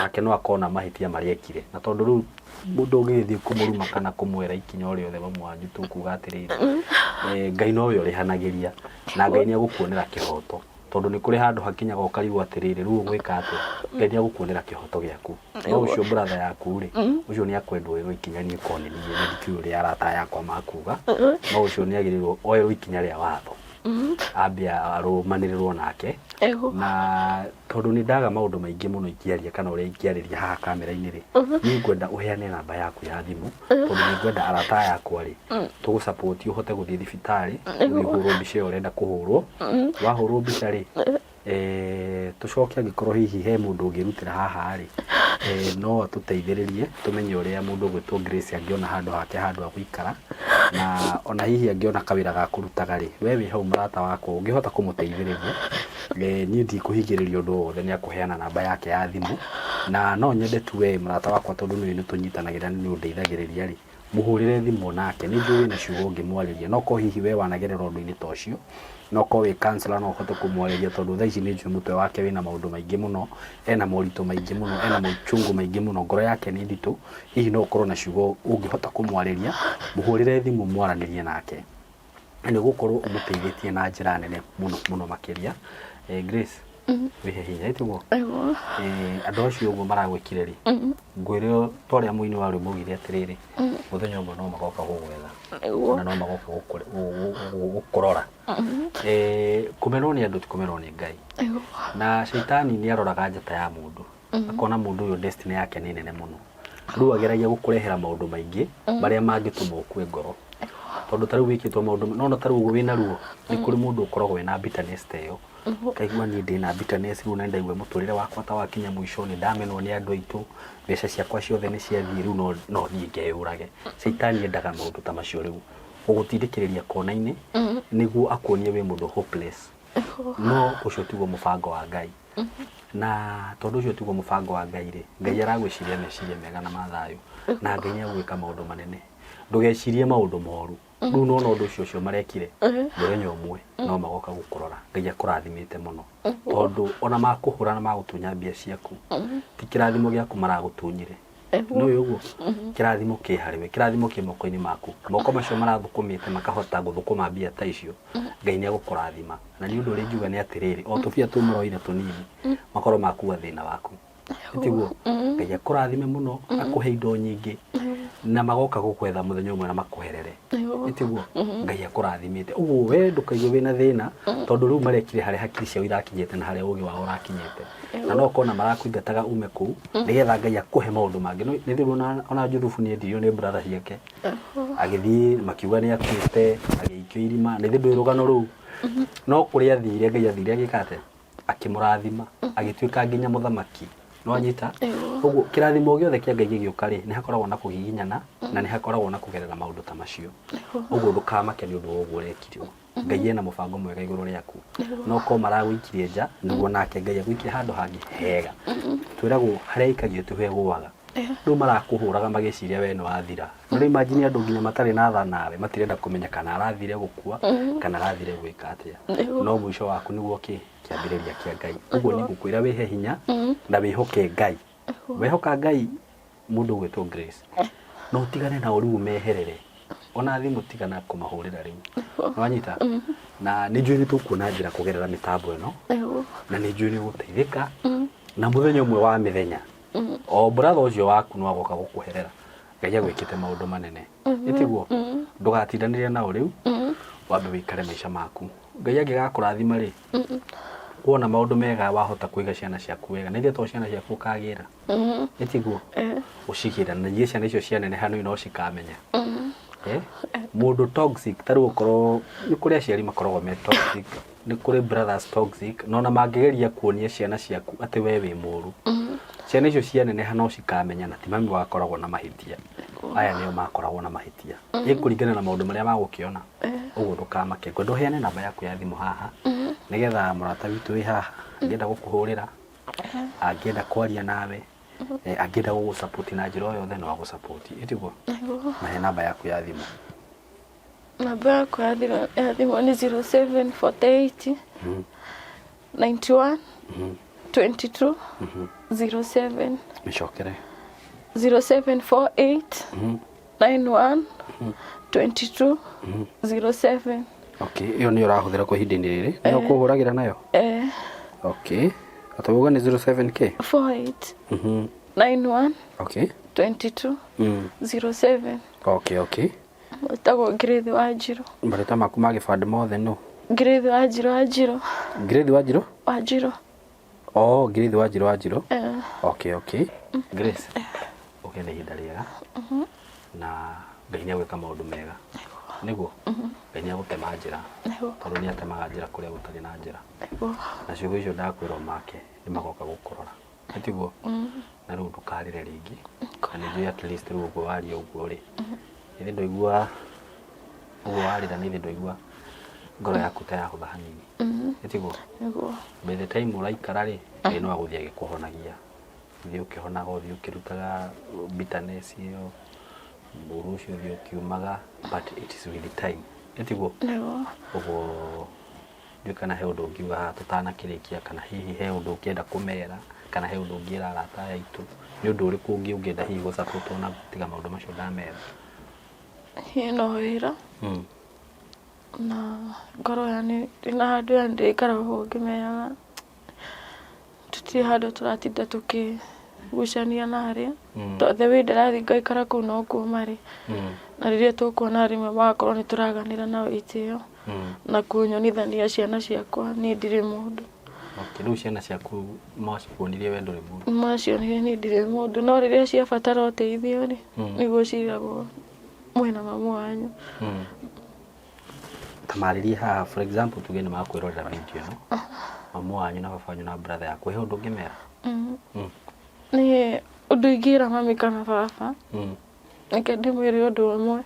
nake no akorwo na mahĩtia marĩa ekire. Na tondũ rĩu mũndũ ũngĩgĩthiĩ kũmũruma kana kũmwĩra ikinya o rĩothe mamu wanyu, tũkuga atĩrĩrĩ, Ngai nowe ũrĩhanagĩria, na Ngai nĩ egũkuonera kĩhoto. Tondũ nĩ kũrĩ handũ hakinyaga ũkarigwo atĩrĩrĩ, rĩu ũgwĩka atĩa? Ngai nĩ egũkuonera kĩhoto gĩaku. No ũcio brother yaku rĩ, ũcio nĩ akwendwo oerwo ikinya, niĩ korwo nĩ niĩ, na ndikĩũĩ ũrĩa arata aya akwa makuga, no ũcio nĩ agĩrĩirwo oerwo ikinya rĩa watho, ambe arũmanĩrĩrwo nake. Na tondũ nĩ ndaga maũndũ maingĩ mũno ingĩaria kana ũrĩa ingĩarĩria haha kamera-inĩ rĩ, niĩ ngwenda ũheane namba yaku ya thimũ, tondũ nĩ ngwenda arata aya akwa rĩ, tũgũ support ũhote gũthiĩ thibitarĩ, ũthiĩ ũhũrwo mbica ĩyo ũrenda kũhũrwo. Wahũrwo mbica rĩ, tũcoke angĩkorwo hihi he mũndũ ũngĩrutĩra haha rĩ, no atũteithĩrĩrie tũmenye ũrĩa mũndũ ũgwĩtwo Grace angĩona handũ hake handũ ha gũikara, na ona hihi angĩona kawĩra ga kũrutaga rĩ, we wĩ hau mũrata wakwa ũngĩhota kũmũteithĩrĩria, niĩ ndikũhingĩrĩria ũndũ o wothe, nĩ akũheana namba yake ya thimũ, na no nyende tu we mũrata wakwa tondũ nĩ ũĩ nĩ tũnyitanagĩra na nĩ ũndeithagĩrĩria rĩ, mũhũrĩre thimũ nake, nĩ njũĩ wĩna ciugo ũngĩmwarĩria, no korwo hihi we wanagerera ũndũ-inĩ ta ũcio, no korwo wĩ counselor no ũhote kũmwarĩria tondũ thaa ici nĩ njũĩ mũtwe wake wĩna maũndũ maingĩ mũno, ena moritũ maingĩ mũno, ena mochungu maingĩ mũno, ngoro yake nĩ nditũ, hihi no ũkorwo na ciugo ũngĩhota kũmwarĩria, mũhũrĩre thimũ mwaranĩrie nake, na nĩ ũgũkorwo ũmũteithĩtie na njĩra nene mũno mũno makĩria. Grace, wĩhe hinya, ĩ tiguo? Nĩguo. Andũ acio ũguo maragwĩkire rĩ, ngwĩre ta ũrĩa mũini wa rwĩmbo augire atĩrĩrĩ, mũthenya ũmwe no magoka gũgwetha. Nĩguo. Na no magoka gũkũrora. Kũmenwo nĩ andũ ti kũmenwo nĩ Ngai. Nĩguo. Na caitani nĩ aroraga njata ya mũndũ, akona mũndũ ũyũ destiny yake nĩ nene mũno. Rĩu ageragia gũkũrehera maũndũ maingĩ marĩa mangĩtũma ũkue ngoro. Tondũ ta rĩu wĩkĩtwo maũndũ, no ta rĩu ũguo wĩna ruo, nĩ kũrĩ mũndũ ũkoragwo wĩna bitterness ta ĩyo. Kaigua niĩ ndĩna bitterness rĩu na nĩndaigua mũtũrĩre wakwa ta wakinya mũico, nĩ ndamenwo nĩ andũ aitũ, mbeca ciakwa ciothe nĩ ciathiĩ rĩu no thiĩ ngeyũrage. Caitani endaga maũndũ ta macio rĩu, gũgũtindĩkĩrĩria kona-inĩ nĩguo akuonie wĩ mũndũ hopeless. No ũcio tiguo mũbango wa Ngai. Na tondũ ũcio tiguo mũbango wa Ngai rĩ, Ngai aragwĩciria meciria mega na ma thayũ, na Ngai nĩ egwĩka maũndũ manene. Ndũgecirie maũndũ moru. Rĩu nĩwona ũndũ ũcio ũcio marekire, mũthenya ũmwe no magoka gũkũrora. Ngai akũrathimĩte mũno. Tondũ ona makũhũra na magũtunya mbia ciaku, ti kĩrathimo gĩaku maragũtunyire. Nĩũĩ ũguo? Kĩrathimo kĩ harĩwe, kĩrathimo kĩ moko-inĩ maku. Moko macio marathũkũmĩte makahota gũthũkũma mbia ta icio, Ngai nĩ egũkũrathima. Na niĩ ũndũ ũrĩa ingiuga nĩ atĩrĩrĩ, o tũbia tũu maroire tũnini, makorwo makua thĩna waku. Tiguo? Ngai akũrathime mũno, akũhe indo nyingĩ, na magoka gũkwetha mũthenya ũmwe na makũherere. Tiguo? Ngai akũrathimĩte. Ũguo we ndũkaigue wĩna thĩna, tondũ rĩu marekire harĩa hakiri ciao irakinyĩte na harĩa ũgĩ wao ũrakinyĩte. Na no ũkona marakũingataga ume kũu, nĩgetha Ngai akũhe maũndũ mangĩ. Nĩ thĩ ona Juthubu nĩ endirio nĩ brother ciake. Agĩthiĩ makiuga nĩ akuĩte, agĩikio irima. Nĩ thĩ ndũĩ rũgano rũu. No kũrĩa athire, Ngai athire agĩka atĩa? Akĩmũrathima, agĩtuĩka nginya mũthamaki. Nĩwanyita? Ũguo kĩrathimo gĩothe kĩa Ngai gĩgĩũka rĩ, nĩ hakoragwo na kũgiginyana na nĩ hakoragwo na kũgerera maũndũ ta macio. Ũguo ndũkamake nĩ ũndũ wa ũguo ũrekirwo. Ngai ena mũbango mwega igũrũ rĩaku. No korwo maragũikirie nja, nĩguo nake Ngai agũikie handũ hangĩ hega. Twĩragwo harĩa aikagio tiho ĩgũaga. Rĩu marakũhũraga magĩciria we nĩ wathira. No rĩu imagine andũ nginya matarĩ na tha nawe matirenda kũmenya kana arathire gũkua kana arathire gwĩka atĩa. No mũico waku nĩguo kĩ? Kĩambĩrĩria kĩa Ngai. Ũguo nĩ ngũkwĩra wĩhe hinya na wĩhoke Ngai. Wehoka Ngai mũndũ ũgwĩtwo Grace no ũtigane nao rĩu ũmeherere. Ona thimũ tigana kũmahũrĩra rĩu. Nĩwanyita? Na nĩ njũĩ nĩ tũkuona njĩra kũgerera mĩtambo ĩno na nĩ njũĩ nĩ ũgũteithĩka na mũthenya ũmwe wa mĩthenya o brother ũcio waku no agoka gũkũherera. Ngai agwĩkĩte maũndũ manene. Ĩtiguo? Ndũgatindanĩre nao rĩu, wambe wĩikare maica maku. Ngai angĩgakũrathima rĩ, wona maũndũ mega wahota kũiga ciana ciaku wega. Na ithe to ciana ciaku ũkagĩra. Ĩtiguo? Ũcigĩre na ningĩ ciana icio cianeneha nĩũĩ no cikamenya. Eh? Mũndũ toxic ta rĩu okorwo nĩ kũrĩ aciari makoragwo me toxic, nĩ kũrĩ brothers toxic, na ona mangĩgeria kuonia ciana ciaku atĩ we wĩ mũru, ciana icio cianeneha no cikamenya na ti mami wakoragwo na mahĩtia, aya nĩo makoragwo na mahĩtia. Ĩ kũringana na maũndũ marĩa magũkĩona. Ũguo ndũkamake. Ngwenda ũheane namba yaku ya thimũ haha, nĩgetha mũrata witũ wĩ haha angĩenda gũkũhũrĩra, angĩenda kwaria nawe, angĩenda gũgũ support na njĩra o yothe no agũ support. Ĩtiguo? Mahe namba yaku ya thimũ. Namba yakwa ya thimũ nĩ 0748 91 22 07. Mĩcokere. 0748 91 22 07. Okay, ĩyo nĩyo ũrahũthĩra kwa ihinda-inĩ rĩrĩ? Nĩyo ũkũhũragĩra nayo? Eh. Okay. Atauga nĩ 07K? 48 91 22 07. Okay. Wĩtagwo Grace Wanjirũ. Marĩtwa maku ma gĩbandĩ mothe nũ? Grace Wanjirũ Wanjirũ. Grace Wanjirũ? Wanjirũ. Oh, Grace Wanjirũ Wanjirũ. Eh. Okay. Grace, ũgĩe na ihinda rĩega na Ngai nĩ agwĩka maũndũ mega. Nĩguo? Ngai nĩ agũtema njĩra. Tondũ nĩ atemaga njĩra kũrĩa gũtarĩ na njĩra. Na ciugo icio ndakwĩra ũmake nĩ magoka gũkũrora. Nĩ tiguo? Na rĩu ndũkarĩre rĩngĩ. Na nĩ njũĩ at least rĩu ũguo waria ũguo rĩ, githĩ ndũigua ũguo warĩra nĩ ndũigua ngoro yaku ta yahũtha hanini. Nĩ tiguo? Nĩguo. By the time ũraikara rĩ, Ngai no agũthiĩ agĩkũhonagia. Ũthiĩ ũkĩhonaga, ũthiĩ ũkĩrutaga bitterness ĩyo, ũru ũcio ũthiĩ ũkiumaga, but it is with time. Nĩ tiguo? Nĩguo. Ũguo Ndiũĩ kana he ũndũ ũngiuga haha tũtanakĩrĩkia, kana hihi he ũndũ ũngĩenda kũmera, kana he ũndũ ũngĩra arata aya aitũ. Nĩ ũndũ ũrĩkũ ũngĩ ũngĩenda hihi gũ support wo naguo tiga maũndũ macio ndamera? Niĩ no wĩra na ngorwo yaani ndĩna handũ yaani ndĩikaraga ũguo ngĩmenyaga tũtirĩ handũ tũratinda tũkĩgucania na arĩa. Tondũ the way ndĩrathiĩ ngaikara kũu nokuo marĩ. Na rĩrĩa tũkuona rĩmwe magakorwo nĩ tũraganĩra nao itĩo. Na kũnyonithania ciana ciakwa niĩ ndirĩ mũndũ. Okay, rĩu ciana ciaku macikuonirie we ndũrĩ mũndũ? Macionire niĩ ndirĩ mũndũ, no rĩrĩa ciabatara ũteithio rĩ, nĩguo ciragwo mwĩna mamu wanyu. Ta marĩrie haha, for example, tuge nĩ makwĩrorera video ĩno, mamu wanyu na baba wanyu na brother yaku, he ũndũ ũngĩmera? Niĩ ũndũ ingĩra mami kana baba, reke ndĩmwĩre ũndũ ũmwe.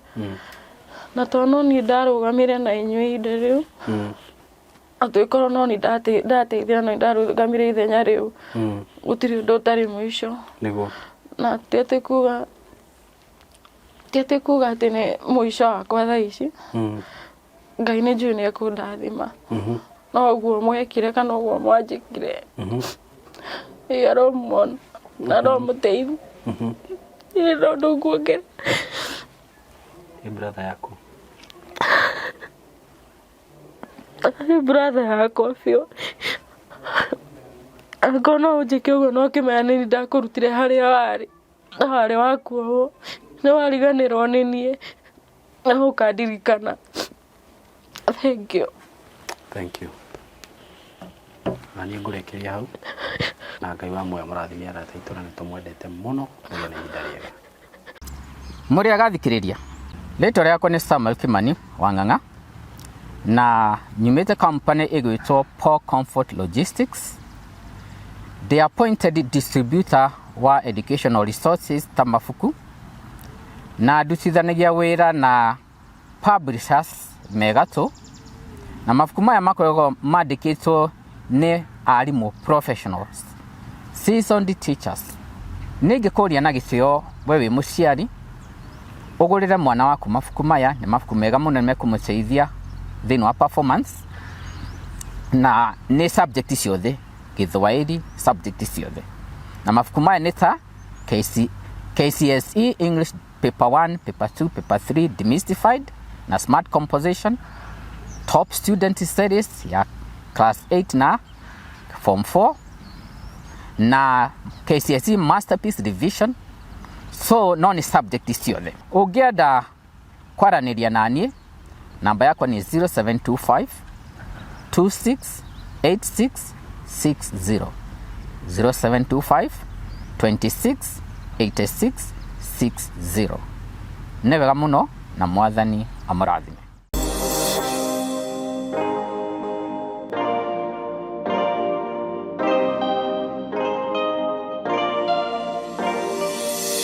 Na tondũ no niĩ ndarũgamire na inyuĩ ihinda rĩu, atuĩkorwo no niĩ ndateithia no niĩ ndarũgamire ithenya rĩu, gũtirĩ ũndũ ũtarĩ mũico. Nĩguo. Na ti atĩ kuga ti atĩ kuga atĩ nĩ mũico wakwa thaa ici. Ngai nĩ njũĩ nĩ ekũndathima. No ũguo mwekire kana ũguo mwanjĩkire, Ngai aromuona na aromũteithia. Niĩ no ũndũ nguongerera. Ĩ brother yaku? Nĩ brother yakwa biũ. Angĩkorwo no ũnjĩke ũguo na ũkĩmenya nĩ niĩ ndakũrutire harĩa warĩ, na warĩ wa kuohwo, nĩ wariganĩrwo nĩ niĩ na ũkandirikana. Thengiũ. Thank you. Na niĩ ngũrĩkĩria hau na Ngai wa muoyo mũrathime arata aitũ na nĩ tũmwendete mũno, mũgĩe na ihinda rĩega. Mũrĩ agathikĩrĩria, rĩtwa rĩakwa nĩ Samuel Kimani wa Ng'ang'a na nyumĩte company ĩgwĩtwo Paul Comfort Logistics. Ndĩ appointed distributor wa educational resources ta mabuku na ndutithanagia wĩra na publishers me gatũ, na mabuku maya makoragwo mandĩkĩtwo nĩ arimũ professionals, seasoned teachers. Nĩ ingĩkũria na gĩtĩo we wĩ mũciari ũgũrĩre mwana waku mabuku maya, nĩ mabuku mega mũno nĩ mekũmũteithia thĩinĩ wa performance na nĩ subject ciothe, Gĩthwaĩri, subject ciothe. Na mabuku maya nĩ ta KC, KCSE English Paper 1, Paper 2, Paper 3 Demystified na Smart Composition, Top Student Series ya Class 8 na Form 4 na KCSE Masterpiece Revision. So no nĩ subject ciothe. Ũngĩenda kwaranĩria na niĩ, namba yakwa nĩ 0725 268660, 0725 268660. Nĩ wega mũno na Mwathani amũrathime.